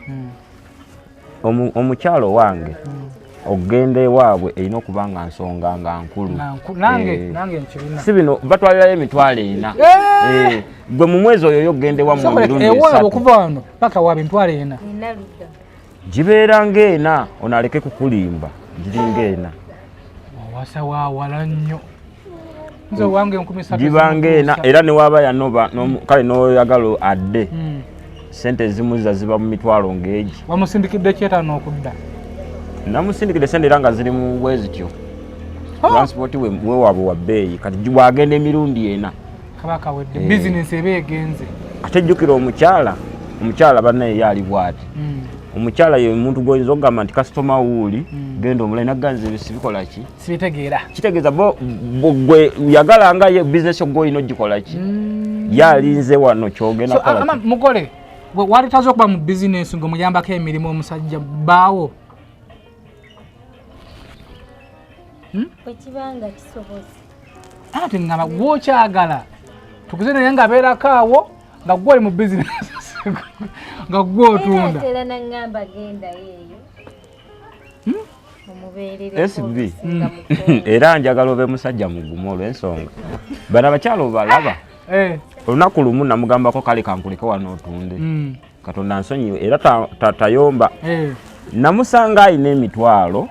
omukyalo wange okugenda ewaabwe erina okuba nga nsonga nga nkulu. Nange Eh. nange nkirina. Si bino batwalirayo 400,000. Eh! Eh, gwe mu mwezi oyo yo okugenda ewammwe Sobola emirundi ewaabwe 3. okuva wano paka waabwe 400,000? Nina ludda. Gibeera ng'ena, ono aleke kukulimba, giri ng'ena. Owasa waawala nnyo. Nze owange 3000 Giba ng'ena. zimutuusa. Era newaaba yanoba kale n'oyagala adde, sente ezimuzza ziba mu mitwalo ng'egi. Wamusindikidde kyetaano okudda? Namusindikidde sente era nga ziri mu bwe zityo. Transport wewaabwe wa bbeeyi, kati bwagenda emirundi 4. Kaba kawedde. Eh. Bizinesi eba egenze. Ate jjukira omukyala bannaye ye ali bw'ati. Omukyala ye muntu gwoyinza okugamba nti kasitoma wuuli, genda omulayi, nagganza ebyo sibikola ki. Sibitegeera. Kitegeeza bo gwe yagala nga ye bizinesi ogwoyina ogikola ki, ye alinze wano kyogenda So, kukola ama ki. mugole walitaze okuba mu bizinesi ng'omuyambako emirimu omusajja bbaawo? Bwe kiba nga kisobose. Ate ngamba gwokyagala tukuze, naye nga abeerako awo nga gwe oli mu bizinesi nga gwe Era otunda. atera naŋŋamba gendayo eyo omubeerereko SB. okusinga mukono. Era njagala obe musajja mugumu olw'ensonga bano abakyala obalaba. Eh, Olunaku lumu namugambako kale kankuleke wano otunde. Katonda nsonyiwe, era tayomba. Namusanga alina emitwalo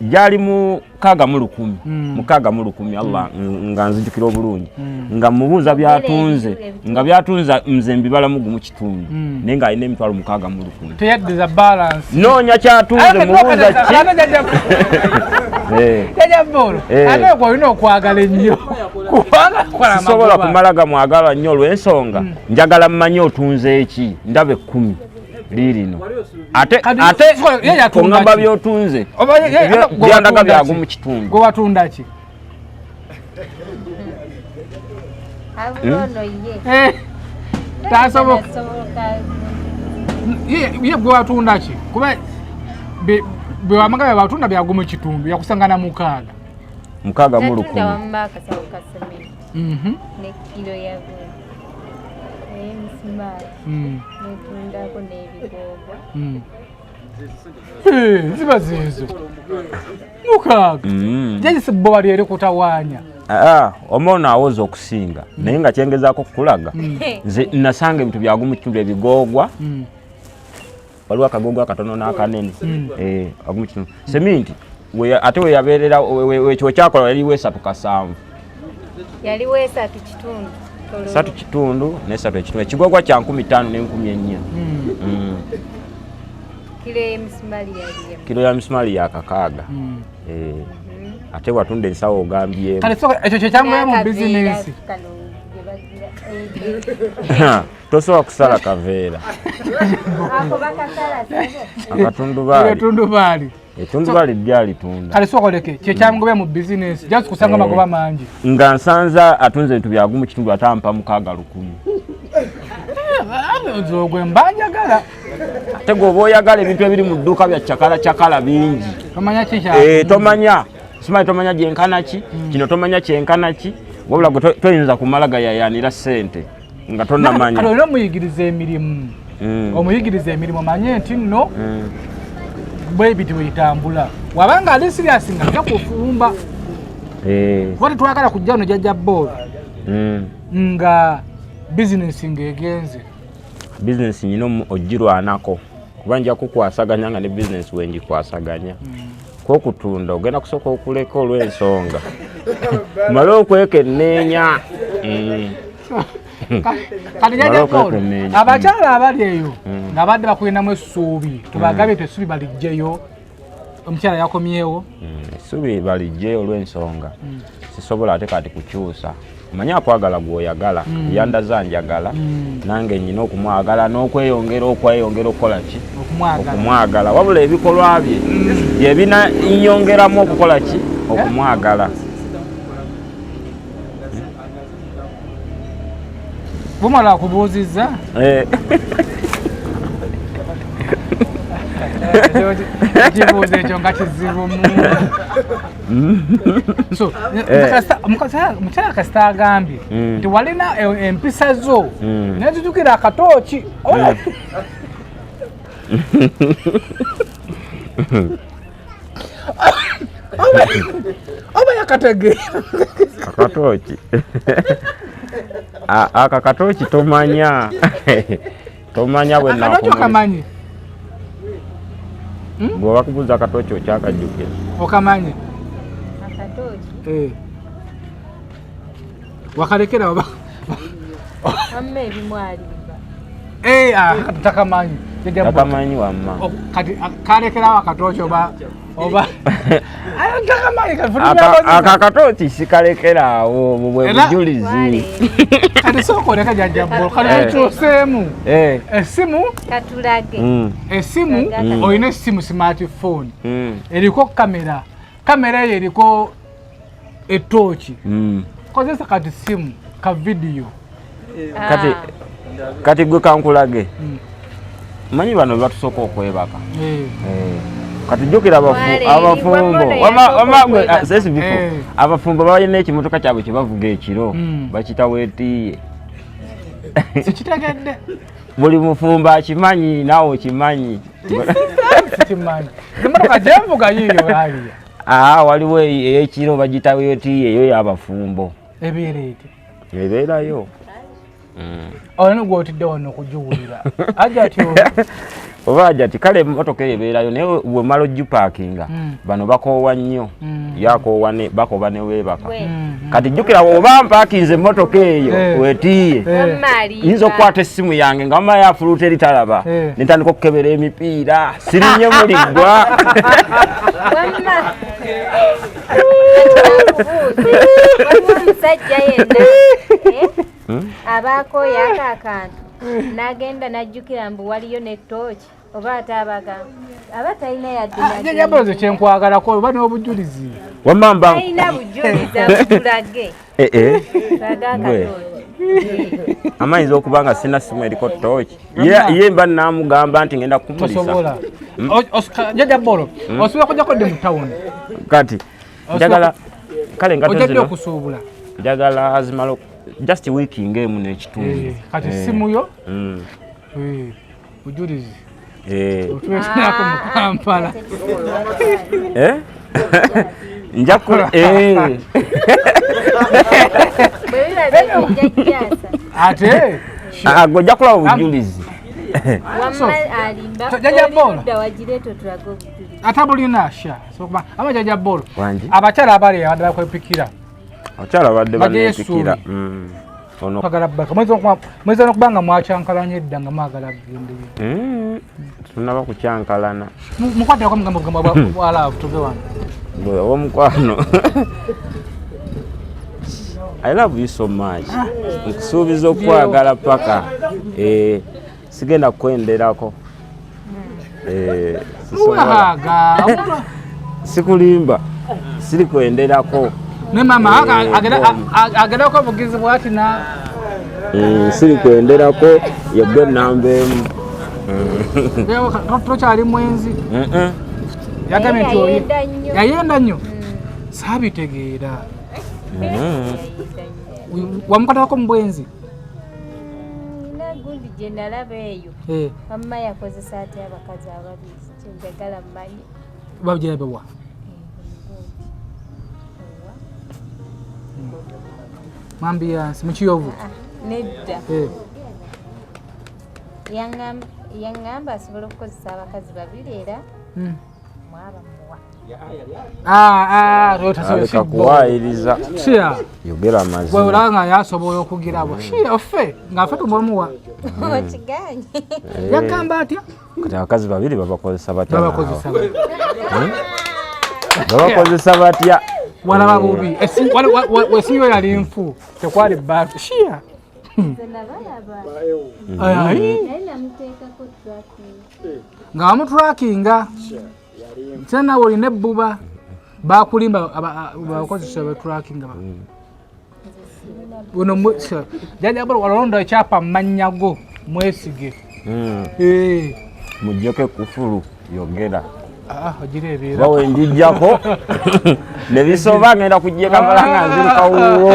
Gyali 61,000. 61,000 Allah nga nzijukira obulungi. Nga mubuuza byatunze, nga byatunza nze mbibalamu gumu kitundu. Naye ng'alina 60,000. Teyaddiza balance. Noonya kyatunze mubuuza ki? Jjajja Bboolo, ate gwe olina okwagala ennyo. Kubanga kola Sisobola kumala gamwagala nnyo olw'ensonga njagala mmanye otunze eki, ndaba 10 liirino. Ate ate oŋŋamba by'otunze byandaga byagumu kitundu. Gwe watunda ki? Tasoboka. Ye gwe watunda ki? Kuba bwe wamagaba batunda byagumu kitundu yakusanga na 6. 61,000. Wamma akasawo ka sementi. Ne kilo ya emisimaali. Netundako n'ebigobwa. Ziba zeezo. 6. Jjajja bo bali eri kutawaanya. Omwana awoza okusinga naye nga kyengezaako kukulaga nze nasanga ebintu byagumu kitundu ebigogwa. Waliwo akagogwa akatono n'akanene. Agumu kitundu. Seminti ate we yabeerera wekyakola yaliwo 3.7. Yaliwo 3.5. 3.5 ne 3.5. Ekigogwa kya 5,000 ne 4,000. Kilo y'emisimaali yali emu. Kilo ya misimaali ya 6. Ate watunda ensawo ogambyemu. Kale so ekyo kye kyanguya mu bizinensi. Tosobola kusala kaveera. Ako bakasala ssebo. Akatundubaali. Etundubaali. Etundubaali lyalitunda. Kale sooka oleke kye kyangobya mu bizinensi just kusanga magoba mangi. Nga nsanza atunze ebintu byagumu kitundu ate ampa 6,000. Nze ogwe mba njagala. Ate gwe oba oyagala ebintu ebiri mu dduuka bya cakala cakala bingi. Tomanya ki kya? Tomanya. Simanyi tomanya gyenkana ki, kino tomanya kyenkana ki, wabula gwe toyinza kumala gayayaanira ssente nga tonnamanya. Kale olina omuyigiriza emirimu. Omuyigiriza emirimu omanye nti nno bwe biti bwe bitambula. Wabanga ali serious nga ajja kufumba. Kuba tetwagala kujja wano Jjajja Bboolo nga bizinensi ng'egenze. Bizinensi nyina ogirwanako kuba nja kukwasaganya nga ne bizinensi we ngikwasaganya. Kw'okutunda ogenda kusooka okuleka olw'ensonga. Male okwekenneenya. Kati Jjajja Bboolo, abakyala abali eyo nga badde bakulinamu essuubi, tubagambye nti essuubi baliggyeyo. Omukyala yakomyewo. Essuubi baliggyeyo olw'ensonga. Sisobola ate kati kukyusa. Omanyi akwagala gw'oyagala, yandaza njagala, nange nnyina okumwagala n'okweyongera okweyongera okukola ki? Okumwagala. Wabula ebikolwa bye bye binanyongeramu okukola ki? Okumwagala. Bumala akubuuzizza? Ekibuuzo ekyo nga kizibu mu. So, omukyala kasita agambye nti walina empisa zo nenzijukira akatooki. Oba yakategeera. Akatooki. Aka katooki tomanya. Tomanya bwe Akatooki okamanyi? Bw'oba bakubuuza akatooki okyakajjukira. Okamanyi? Akatooki. Wakalekera oba? Wamma ebimu alimba. Takamanyi. Takamanyi wamma. Kati kalekerawo akatooki oba oba. Takamanyi Aka akatooki sikalekerawo bwe bujulizi. Kati sooka oleka Jjajja Bboolo, kale okyuseemu. Essimu katulage. Essimu olina essimu smartphone. Eriko kamera. Kamera eyo eriko etooki. Kozesa kati simu ka video. Kati gwe kankulage. Manyi bano batusooka okwebaka. Kati jjukira abafumbo. Abafumbo balina ekimotoka kyabwe kye bavuga ekiro bakiyita weetiiye. Sikitegedde. Buli mufumbo akimanyi naawe okimanyi. Sikimanyi. Emmotoka gye nvuga yiiyo aliya. Waliwo ey'ekiro bagiyita weetiiye eyo y'abafumbo. Ebeera etya? Ebeerayo. Olina gw'otidde wano okugiwulira. Ajja ati Oba ajati kale emmotoka eyo ebeerayo, naye bwemala ogipaakinga, bano bakoowa nnyo, yakoowa ne bakooba ne weebaka. Kati jjukira, oba mpaakinze emmotoka eyo wetiiye, yinza okukwata essimu yange nga wamala yafuluta eri talaba, nentandika okukebera emipiira, sirinye muliggwa. Wamma waliwo omusajja yenna, eh, abaako yako akantu n'agenda n'ajjukira mbu waliyo ne tooki, oba ate abaga aba talina yadde Jajja kyenkwagalako oba n'obujulizi. Wamma mba Talina bujulizi abutulage. Eh, eh. Tulage Gwe. akatooki. Amayinza okuba nga sina simu eriko tooki, ye mba namugamba nti ngenda kumulisa. Tosobola. Jajja Bolo, osobola kujjako dde mu tawuni? Kati njagala kale engatto Ojja ddi zino okusuubula? Njagala zimala just wiiki ng'emu n'ekitundu. Kati simu yo, bujulizi otuleeterako mu Kampala. Eh? Nja ku Bwe biba bijjajjaasa. Ate Ah, gwe ojja kulaba obujulizi. Wamma alimba. Jjajja Bolo. Oludda wagireeta otulage obujulizi. Ate bulina sha ama jajja Bolo, Wangi. abakyala abali abadde bakwepikira Abakyala badde Bajeyo baneepikira. essuubi. Ono Mwagala baka, muyinza nokuba nga mwakyankalanye edda nga mwagala kugendeyo. Tunaba kukyankalana. Mukwatirako mugambo bugambo bwa love, tuve wano. Gwe owomukwano, I love you so much. Nkusuubiza okwagala paka, sigenda kukwenderako. Sisobola. Muwaga. Sikulimba, siri kwenderako. Ne mama agerako obugizi bwati na Siri kwenderako, yegwe namba emu. Tokyali mwenzi? Yagambye nti Yayenda nnyo. Yayenda nnyo, saabitegeera. Wamukwatako mu bwenzi? Nina gundi gye nalaba eyo. Wamma yakozesa atya abakazi ababiri? Kyenjagala mmanyi. Babigerabewa? Mwambiyansi mukiyovu? Nedda. Yaŋŋamba asobola okukozesa abakazi babiri era mwaba muwa. Ah, ah, Aleka kuwaayiriza. Shia. Yogera Gwe amazima. olaba nga yasobola okugirabo shia, ffe nga ffe tumuwa. Okiganye. Yagamba atya? Kati abakazi babiri babakozesa batya naawe? Babakozesa. Babakozesa batya? Walaba bubi. Esiyo yali nfu, tekwali baatu shia. Nze nabalaba. Ai. Naye namuteekako tracking. Nga bamutrackinga tena nawe olina ebbuba, bakulimba, bakozesa betrackinga buno. Jajja walonda ekyapa mu mannya go, mwesige. Muggyeko ekufulu, yogera. Ah, ogireebeera. Oba wenjijjako ne bisoba, ngenda kujja Kampala nga nziruka wuwo.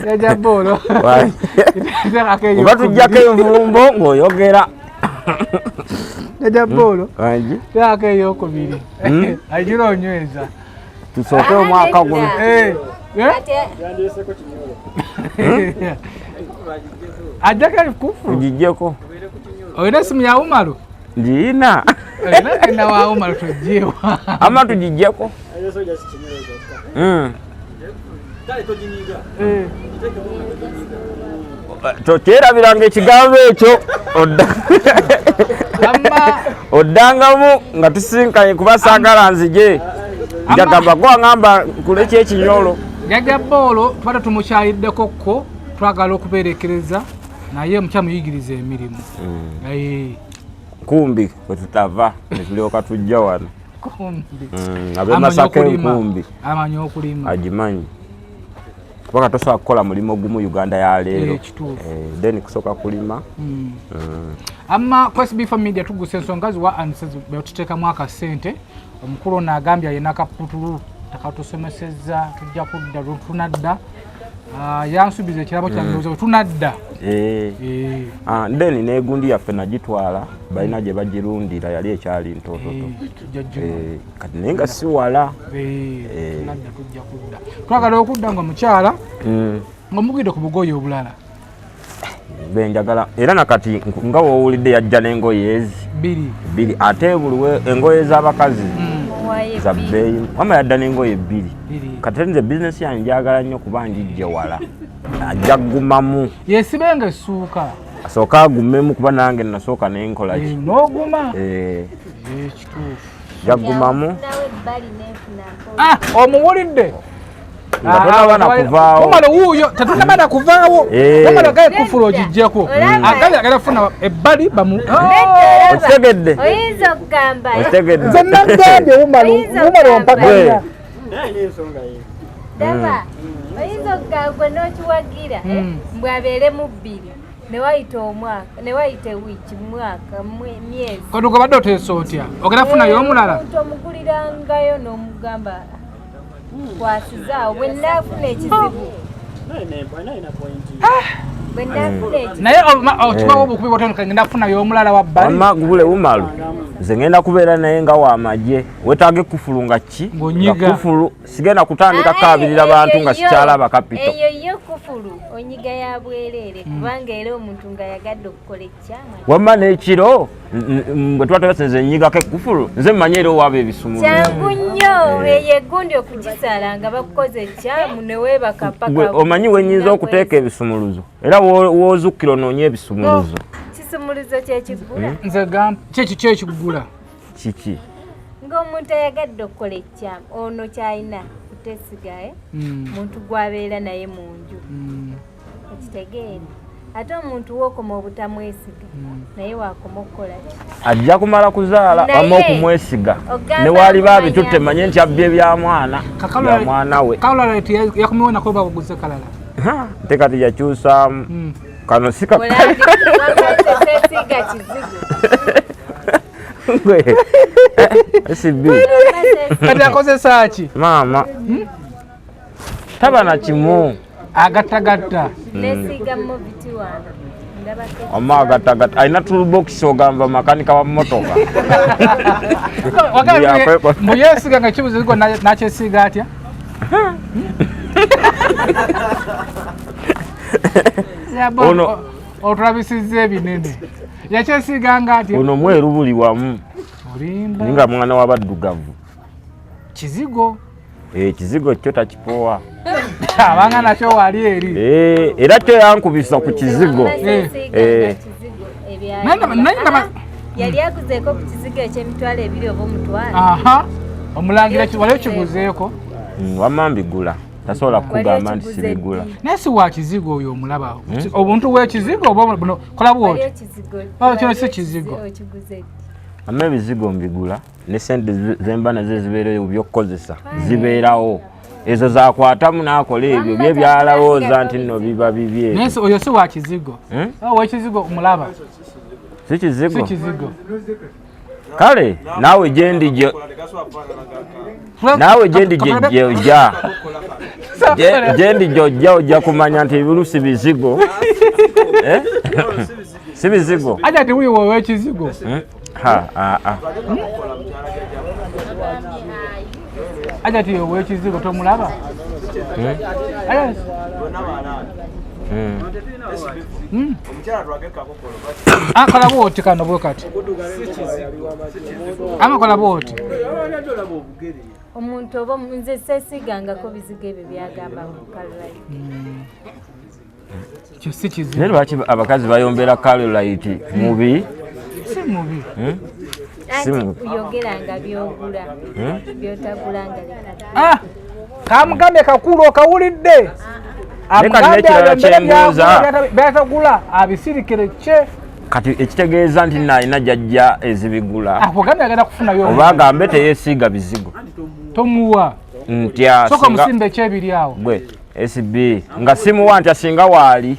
Jajja Bolo. Oba tujjako envumbo ng'oyogera. Jajja Bolo. Wangi. Teekako eyokubiri. Agira onyweza. Tusooke omwaka guno. Eh, eh? Ajjako ekufulu. Tugijjeko. Olina esimu ya Umaru? Ngiina. Olina genda wa Umaru tugyewa. Ama tugijjeko. Tokyerabiranga ekigambo ekyo. Amma Oddangamu nga tusinkanye, kuba saagala nzije njagamba gwaŋamba nkuleki ekinyolo. Jajja Boolo tubadde tumukyaliddeko ko twagala okubeerekereza, naye mukyamuyigiriza emirimu. Nkumbi kwe tutava ne tulyoka tujja wano. Kumbi. Ab'e Masaka enkumbi Amanyi okulima. Agimanyi, kubanga tosobola kukola mulimu gumu Uganda ya leero. Kituufu. Then kusooka kulima. Amma ku SB Media tugusa ensonga ziwa betuteekamu akasente. Omukulu ono agambye alina akaputulu takatusomesezza, tujja kudda lwetunadda. Ah, yansuubiza ekirabo kyange, ndowooza bwe tunadda. Ah, then n'egundi yaffe nagitwala, balina gye bagirundira, yali ekyali ntototo. Tujja gino. Kati naye nga si wala. Tunadda, tujja kudda, twagala okudda nga omukyala ng'omugidde ku bugoye obulala. Benjagala era nakati nga wowulidde yajja n'engoye ezi bbiri bbiri, ate buli engoye z'abakazi Owaye za bbiri. bbeeyi. Wama yadda n'engoye bbiri. Bbiri. Kati nze bizinesi yange njagala nnyo kuba njijje wala, ajja kugumamu. Yesibenga essuuka. Asooka agumemu, kuba nange nasooka nenkola ki. N'oguma. Eh, Ekituufu. ajja kugumamu. Nawe ebbali nenfuna mpola. Ah, omuwulidde. Nga tonaba na kuvaawo. Umala wuuyo tetunaba na kuvaawo. Eh. Umala gaye kufula ogiggyeko. Olaba. Agali agala kufuna ebbali bamu. Nedda olaba. Okitegedde? Oyinza okugamba Okitegedde? Nze nagambye Umaru, Oyinza Umaru okugamba. ompakanya. Daba, oyinza okugamba gwe n'okiwagira, eh, mbw abeere mu bbiri ne wayita omwaka, ne wayita ewiiki, mwaka, myezi. Kati gwe badde oteesa otya? Ogenda kufunayo omulala? Omuntu omugulirangayo n'omugamba kwasizaawo bwe naafuna ekizibu, bwe naafuna ekizibu. Naye okibawo obukubi bwotyo, ngenda kufunayo omulala wa bbali. Wamma gubule Umaru, nze ngenda kubeera naye nga wamagye, wetaaga ekufulu nga ki? Ng'onyiga. Nga kufulu, sigenda kutandika Aye, kaabirira bantu eyo nga yo- sikyalaba kapito. Eyo yo kufulu onyiga ya bwereere, kubanga era omuntu ng'ayagadde okukola ekyama. Wamma n'ekiro bwe tuba twese nze nyigako ekufulu, nze mmanyi era owaaba ebisumuluzo. Kyangu nnyo eyo eggundi okugisala nga bakukoze ekyamu ne weebaka paka. Gwe omanyi wenyinza okuteeka ebisumuluzo, era woozukkira onoonye ebisumuluzo. Kisumuluzo kyekigula. Nze gamba kyeki kyekigula. Kiki? Ng'omuntu ayagadde okukola ekyamu ono kyalina kutesigaye muntu gw'abeera naye mu nju, okitegeere, ate omuntu wookoma obutamwesiga naye waakoma okukola ki? Ajja kumala kuzaala. Naye, wamma okumwesiga ogamba ne waaliba nkumanya. abitutte, manye nti abbye bya mwana, bya mwana we. Kalala yakumiwo nako baguze kalala. Ha, nte kati yakyusaamu kano si Olandi wamma sesiga kizigo. Gwe. SB. Kati akozesa ki? Maama taba na kimu. Agattagatta. Nesiga moviti wange ndabako. Wamma agattagatta, alina toolbox, ogamba makanika wa mmotoka. Yakwekwa. Mbu yeesiga nga kibuzigo nakyesiiga atya? Otulabisizza ebinene, yakyesiiga nga atya? Ono mweru buli wamu. Olimba. Nga mwana w'abaddugavu. Kizigo. Eh, ekizigo kyo takipoowa. Abanga nakyo wali eri. Eh, era kyo yankubisa ku kizigo. Wamma sesiga Eh. nga kizigo ebya Naye yali aguzeeko ku kizigo eky'emitwalo 20 oba 10. Aha, omulangira wali okiguzeeko? Wamma mbigula, tasobola kukugamba nti okiguze sibigula. Naye si wa kizigo oyo, omulaba obuntu bw'ekizigo oba buno kola Wali bwoti. ekizigo. Oh, kino si kizigo. Okiguze ddi? Amma ebizigo mbigula, ne sente zemba nazo ezibeereyo byokukozesa zibeerawo, ezo zakwatamu n'akola ebyo bye byalowooza nti nno biba bibye. Naye oyo si wa kizigo. Hmm? Owekizigo omulaba. Si kizigo. Si kizigo. Kale naawe gyendi gye, naawe gyendi gyejja, gyendi gyojja, ojja kumanya nti ebiru si bizigo. Eh? Si bizigo. Aja ti wuyo owekizigo. Hmm? Ha, ah, ah. Aja ti owekizigo tomulaba. Aja- Akola bwoti kano bwe kati, amakola bwoti. Omuntu oba nze sesigangako bizigo ebyo byagamba mu kalulayi. Kyo si kizigo. Naye lwaki abakazi bayombera kalolite mubi? Si mubi. Anti Si mubi. yogeranga byogula, byotagulanga leka. Ah, kamugambye kakulu okawulidde. Naye kati n'ekirala kyembuuza. Byatagula abisirikire kye. Kati ekitegeeza nti nno alina jajja ezibigula. Akugambye agenda kufunayo. Oba agambe teyeesiiga bizigo. Tomuwa. Ntya Soka singa omusimba ekyebiri awo. Gwe SB nga simuwa, ntya singa waali?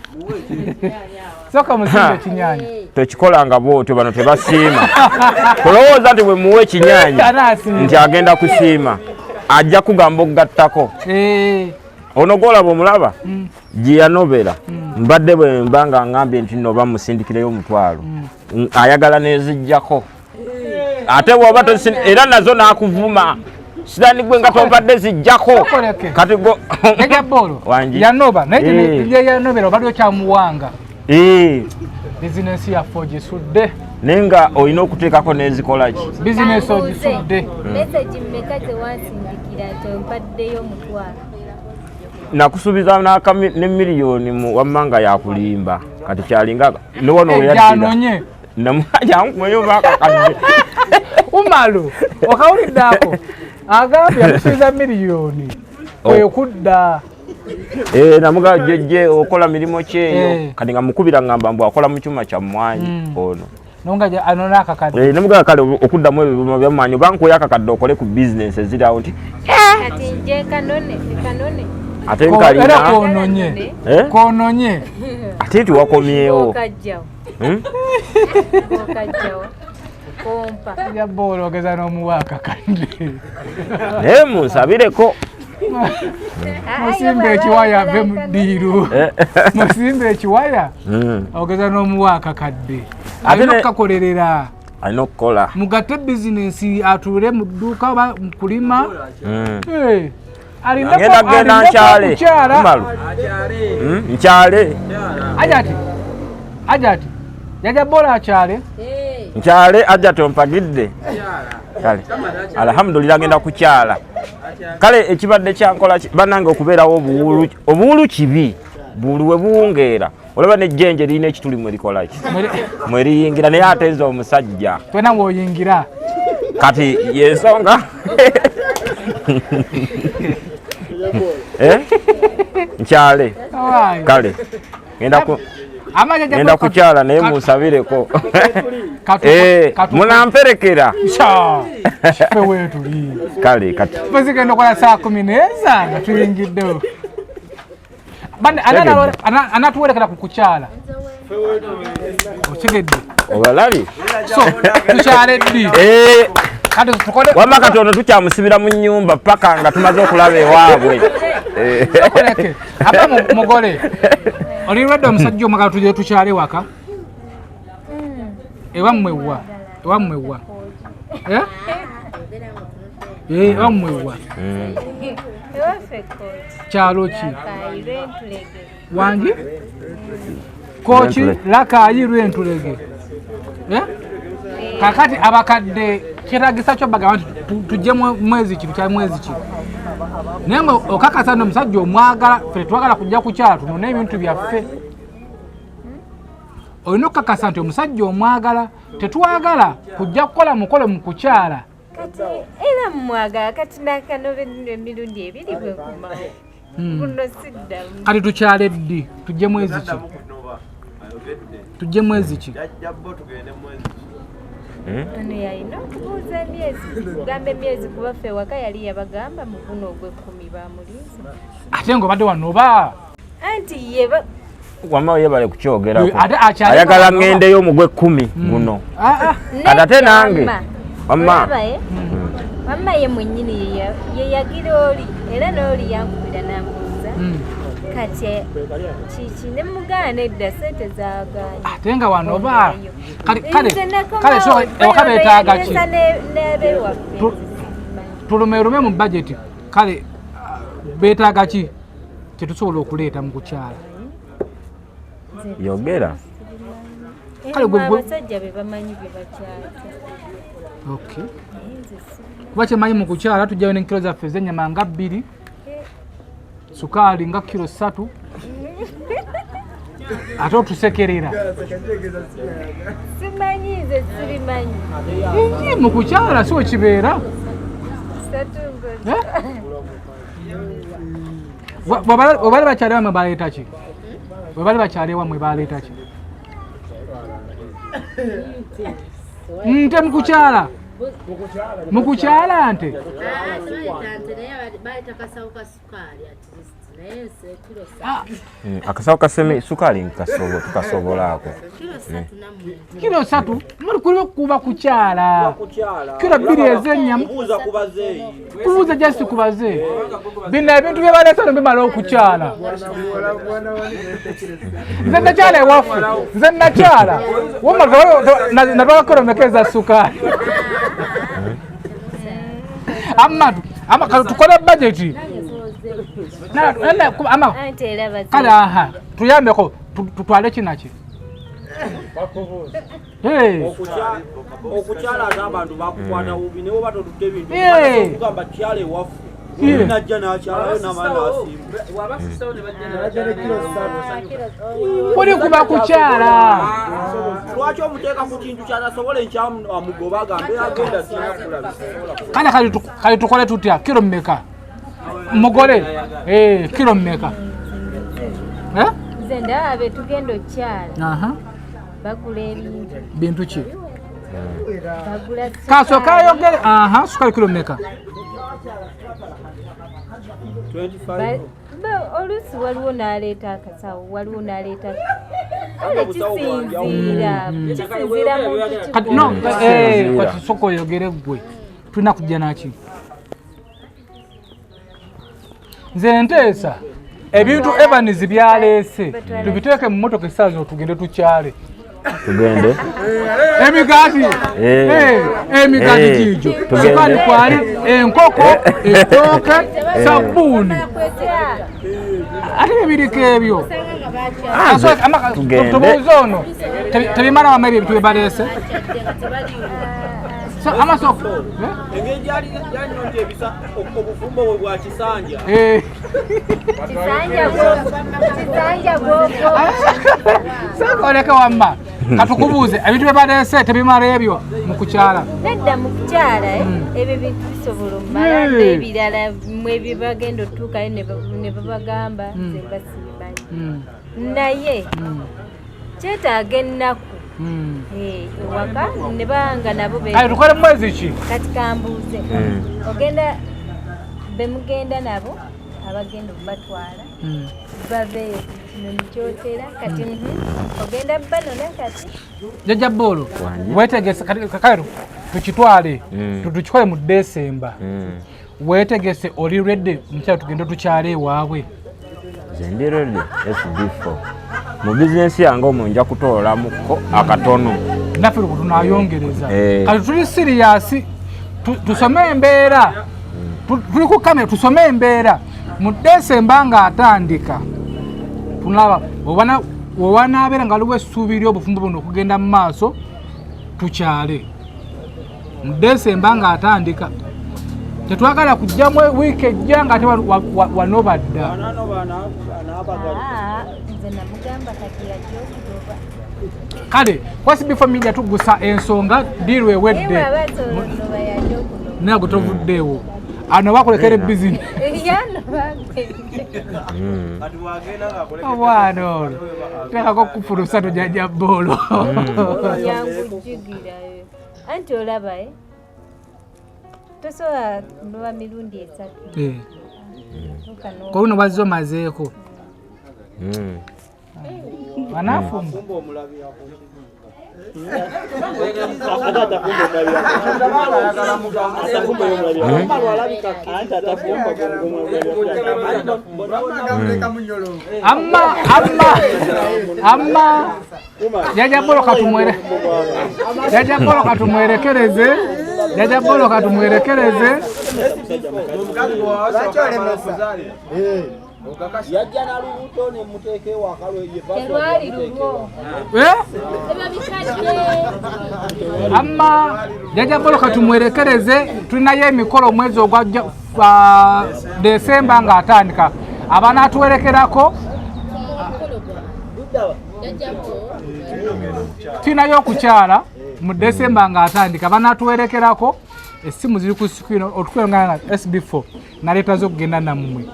Soka omusimba ekinyanya. Tokikolanga bwotyo, bano tebasiima. Kulowooza nti bwe muwa ekinyaanya Anaasiima. nti agenda kusiima, ajja kugamba okugattako. Eh, Ono gwolaba omulaba gye yanobera, mbadde bwe mba nga ngambye nti nno bamusindikireyo 500, ayagala nezijjako, ate bw'oba era nazo n'akuvuma sirani gwe nga tompadde zijjako. Okoleke. Kati go Jajja Bolo. Wangi. Yanoba naye Eh. gye yanobera obadde okyamuwanga. Bizinensi yaffe ogisudde. Naye nga olina okuteekako n'ezikola ki? Bizinensi ogisudde. Message mmeka ze wansindikira nti ompaddeyo omutwalo? Nakusuubiza ne miliyoni mu wamma nga yakulimba. Kati kyalinga ne wano we yaddira. Gyanonye. Namujankumayo bakakadde. Umaru, okawulidde ako? Agambye yakusuubiza miliyoni. Kwe kudda. Namugaa jjejje okola mirimu ki eyo? Kati nga mukubira ngamba mbu akola mu kyuma kya mmwanyi ono. Nonga anona akakadde. Namugaa kale okuddamu ebyo byuma bya mmwanyi oba nkuwe akakadde okole ku bizinensi eziri awo nti. Kati nje kanone, kanone. Ate nkalina. Era kononye. Kononye. Ate nti wakomyewo. Okajjawo. Okajjawo. Kompa. Ya bolo ogeza n'omuwa akakadde. Naye munsabireko. Musimbe ekiwaya ave mu ddiiru. Musimbe ekiwaya ogeza n'omuwa akakadde. Alina okukakolerera. Alina okukola. Mugatte bizinensi atuule mu dduuka oba mu kulima. Ngenda kugenda nkyale. Umaru. Nkyale. Ajati. Ajati. Jajja Bolo akyale. Nkyale Ajati ompagidde. Kale. Alhamdulillah ngenda kukyala. Kale ekibadde kyankola bannange okubeerawo obuwuulu, obuwuulu kibi. Buli we buwungeera. Olaba n'ejjenje lirina ekituli mwe likola ki? Mwe liyingira naye ate nze omusajja. Tolina w'oyingira. Kati y'ensonga. Nkyale. Kale. Ngenda kukyala naye munsabireko. Munamperekera. Ffe weetuli. Kale kati. Ffe zigenda okukola saa 10 nga tuyingiddewo. Anatuwerekera ku kukyala. Okitegedde? Obalabi? So, tukyale ddi? Kati tukole. Wamma kati ono tukyamusibira mu nnyumba paka nga tumaze okulaba ewaabwe. Sokoleke. Aba mugole. Oli lwedde omusajja omwagala tujje tukyale waka? Ewammwe wa? Ewammwe wa? Ewammwe wa? Kyalo ki? Wangi? Kooki Lakayi Lwentulege. Kakati abakadde kyetaagisa kyo bagamba nti tujje mwezi ki, tukyale mwezi ki. Naye nga okakasa nti omusajja omwagala, ffe tetwagala kujja kukyala tunone ebintu byaffe. Olina okukakasa nti omusajja omwagala, tetwagala kujja kukola mukolo mu kukyala. Kati era mmwagala kati nakanobe emirundi ebiri bwe nkomawo. Guno siddamu. Kati tukyale ddi? Tujje mwezi ki? Tujje mwezi ki? Ono yalina okubuuza emyezi, kugamba emyezi kuba ffe waka yali yabagamba mu guno ogw'ekkumi bamulinze. Ate ng'obadde wano oba? Anti ye Wamma yeebale kukyogerako. Ayagala ŋŋendeyo mu gw'ekkumi guno. Kati ate nange. Wamma. Wamma ye mwennyini ye yagira oli era n'oli yankubira n'ambuuza. Kati kiki ne mugaana edda ssente zaagaanye. Ate nga wano oba? Kale kale so ewaka beetaaga ki? Tulumeerume mu bajeti. Kale beetaaga ki kye tusobola okuleeta mu kukyala? Yogera. Kale gwe abasajja be bamanyi bye bakyaza. Okay. Kuba kyemanyi mu kukyala tujjayo ne kilo zaffe ez'ennyama nga 2, sukaali nga kilo 3. Ate otusekerera. Simanyi nze sibimanyi. Mu kukyala si wekibeera. Bwe bali bakyala ewammwe baleeta ki? Bwe bali bakyala ewammwe baleeta ki? Nte mu kukyala. Mu kukyala nte. Akasawo ka semi sukaali tukasobolaako. Kilo 3 muli kuli kuba kukyala. Kilo 2 ez'ennyama. Kubuuza just ku bazeeyi. Bino ebintu bye baleeta no bimala okukyala. Nze nakyala ewaffe. Nze nakyala. Wamma natwalako meka eza sukaali. Amma tukole bajeti. Kale aha tuyambeko tutwale kinaki. Hey. Okukyala abantu bakukwata bubi ne bwoba totudde ebintu Hey. okugamba kyala ewaffe Yeah. najja n'akyalayo n'amala n'asimba. Kuli kuba kukyala. Lwaki omuteeka ku kintu kyatasobola ekyamugoba agambe agenda sinakulabisa? Kale kale tukole tutya? Kiro mmeka mugole? Eh, kiro mmeka? Eh? Nze ndaba be tugenda okukyala Aha. bagula ebintu. Bintu ki? Bagula Kasooka ayogere. Aha, sukali kiro mmeka? Oluusi waliwo n'aleeta akasawo, waliwo n'aleeta kale Obusawo kisinziira kisinziira muntu. Kati no, eh, kati sooka oyogere ggwe, tulina kujja naki? Nze nteesa ebintu Evans byaleese tubiteeke mu motoka essaawa zino tugende tukyale. Tugende. Emigaati. Eh. Eh, emigaati Eh, giigyo, tugende. sukaali kwali, enkoko, ettooke, sabbuuni, ate bibiriko ebyo. Ah, tugende. Tubuuze ono, tebimala wama ebyo ebintu byebaleese. So, amasoko Engeri gyali gyalino nti ebisa obufumbo bwe bwa kisanja. Eh. Kisanja gwogwo. Sooka oleke wamma katukubuuze, ebintu byebaleese tebimala ebyo mu kukyala? Nedda, mu kukyala eh, ebyo bintu bisobola omumala n'ebirala mwe bye bagenda otutuukayo ne babagamba nze mba sibimanyi, naye kyetaaga ennaku. Eh, ewaka ne banga nabo Kale tukole mu mwezi ki? Kati kambuuze, ogenda bemugenda nabo abagenda okubatwala bave kino nikyotera kati ogenda banona kati. Jjajja Boolo, wetegese kati kale tukitwale, tukikole mu Desemba. Wetegese, oli ready omukyala tugende tukyale ewaabwe? Nze ndi ready, SB4. Mu bizinensi yange omwo nja kutoolamuko akatono. Naffe lwe tunayongereza. Eh. Kati tuli serious, tusome embeera. Tuli ku kamera, tusome embeera mu Desemba ng'atandika, tunaba wewanaabeera nga waliwo essuubi ly'obufumbo buno okugenda mu maaso, tukyale mu Desemba ng'atandika. Tetwagala kujjamu wiiki ejja nga ate wanoba dda. Banano banaabagala. Ah, nze namugamba kati yajja okugoba. Kale kwasi media tugusa ensonga diru ewedde. Naye bw'aba asobola yajja okunoba. Naye gwe tovuddeewo ano bakulekera ebizinesi. Yanoba. Kati bwagenda ng'akoleka Omwana ono teekako kufulusa tujajja bboolo. Yangu jigirayo anti olaba eh? Tosobola kunoba mirundi esatu. Tuuka Koluno wazze omazeeko anaafumba. Afumba omulabirako. Ate atafumba omulabirako. Atafumba omulabirako. Anti atafumba omulabirako. Amma amma amma jajja Bolo katumwere, jajja Bolo katumwerekereze, jajja Bolo katumwerekereze. Yajja na lubuto ne muteeka ewaka lwe Terwali lulwo. Eh? Ebyo bikadde. Amma jajja Bolo katumwerekereze, tulinayo emikolo omwezi ogwa Desemba ng'atandika, abanaatuwerekerako tulinayo okukyala mu Desemba ng'atandika, banaatuwerekerako essimu ziri ku screen otukwera nga SB4 naleeta z'okugenda nammwe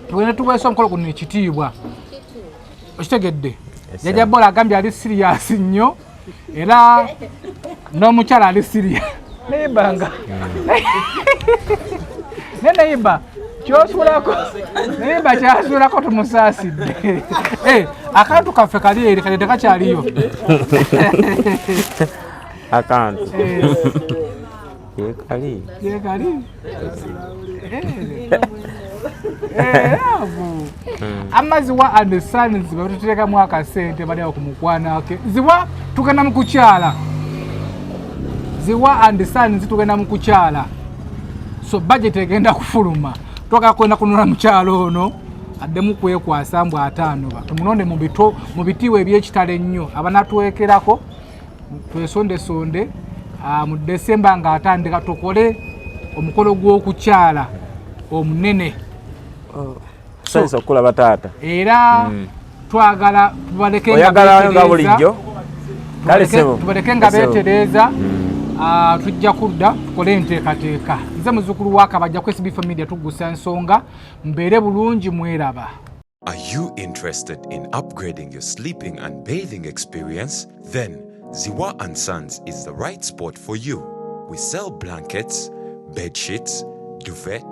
tugende tuweesa omukolo guno ekitiibwa. Okitegedde? Jajja Bola agambye ali serious nnyo, era n'omukyala ali serious neyibanga ne neighbour kyosuulako, neighbour kyasuulako tumusaasidde. Eh, akantu kaffe kali eri kati tekakyaliyo. Akantu kekali. Kyekali. Eh, awo. Amma Ziwa and Sons batuteekamu akasente, bali awo ku mukwana ke Ziwa, tugenda mu kukyala. Ziwa and Sons tugenda mu kukyala, so budget egenda kufuluma. Twagala kwenda kunula mukyalo ono. Addemu kwekwasa mbu ataanoba. Tumulonde mu bito mu bitiibwa eby'ekitalo ennyo abanatwekerako twesondesonde mu Desemba ng'atandika tukole omukolo gw'okukyala omunene. Tusanyusa okukulaba taata. Era twagala tubaleke nga Oyagala nga beetereeza. bulijjo. Kale ssebo. Tubaleke nga Ssebo. beetereeza. Tujja kudda tukole enteekateeka. Nze muzzukulu wa Kabajja ku SB Media, tuggusa ensonga. Mbeere bulungi, mweraba. Are you interested in upgrading your sleeping and bathing experience? Then Ziwa and Sons is the right spot for you. We sell blankets, bed sheets, duvet,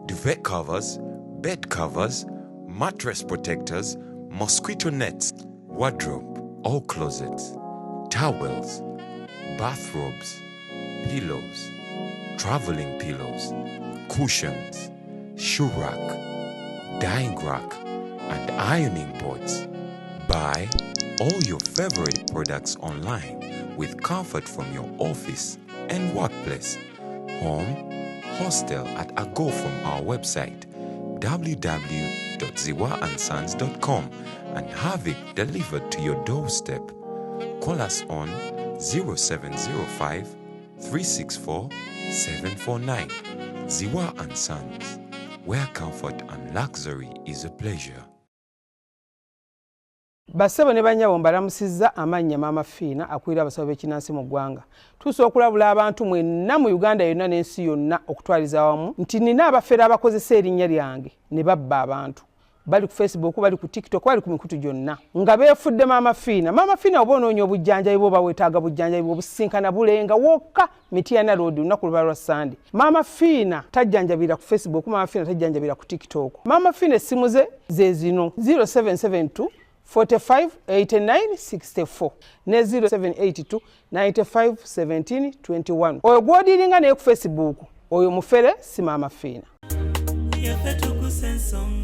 duvet covers, bed covers, mattress protectors, mosquito nets, wardrobe or closets, towels, bathrobes, pillows, traveling pillows, cushions, shoe rack, dyeing rack, and ironing boards. Buy all your favorite products online with comfort from your office and workplace, home, hostel at a go from our website www.ziwaandsons.com and have it delivered to your doorstep. Call us on 0705 364 749. Ziwa and Sons, where comfort and luxury is a pleasure. Bassebo ne bannyabo, mbalamusizza amannya Maama Fiina akulira abasawo b'ekinansi mu ggwanga. Tuusa okulabula abantu mwenna mu Uganda yonna n'ensi yonna okutwaliza awamu nti nina abafere abakozesa erinnya lyange ne babba abantu. Bali ku Facebook, bali ku TikTok, bali ku mikutu gyonna nga beefudde Maama Fiina. Maama Fiina, oba onoonya obujjanjabi bwoba weetaaga bujjanjabi bwobusinkana Bulenga wokka, Mityana Road, lunaku luba lwa Sande. Maama Fiina tajjanjabira ku Facebook, Maama Fiina tajjanjabira ku TikTok. Maama Fiina essimu ze ze zino: 0772 45 89 64 ne 0782 95 17 21. Oyo gw'odiringa naye ku Facebook, oyo mufere, si Maama Fiina. Yaffe tugusa ensonga.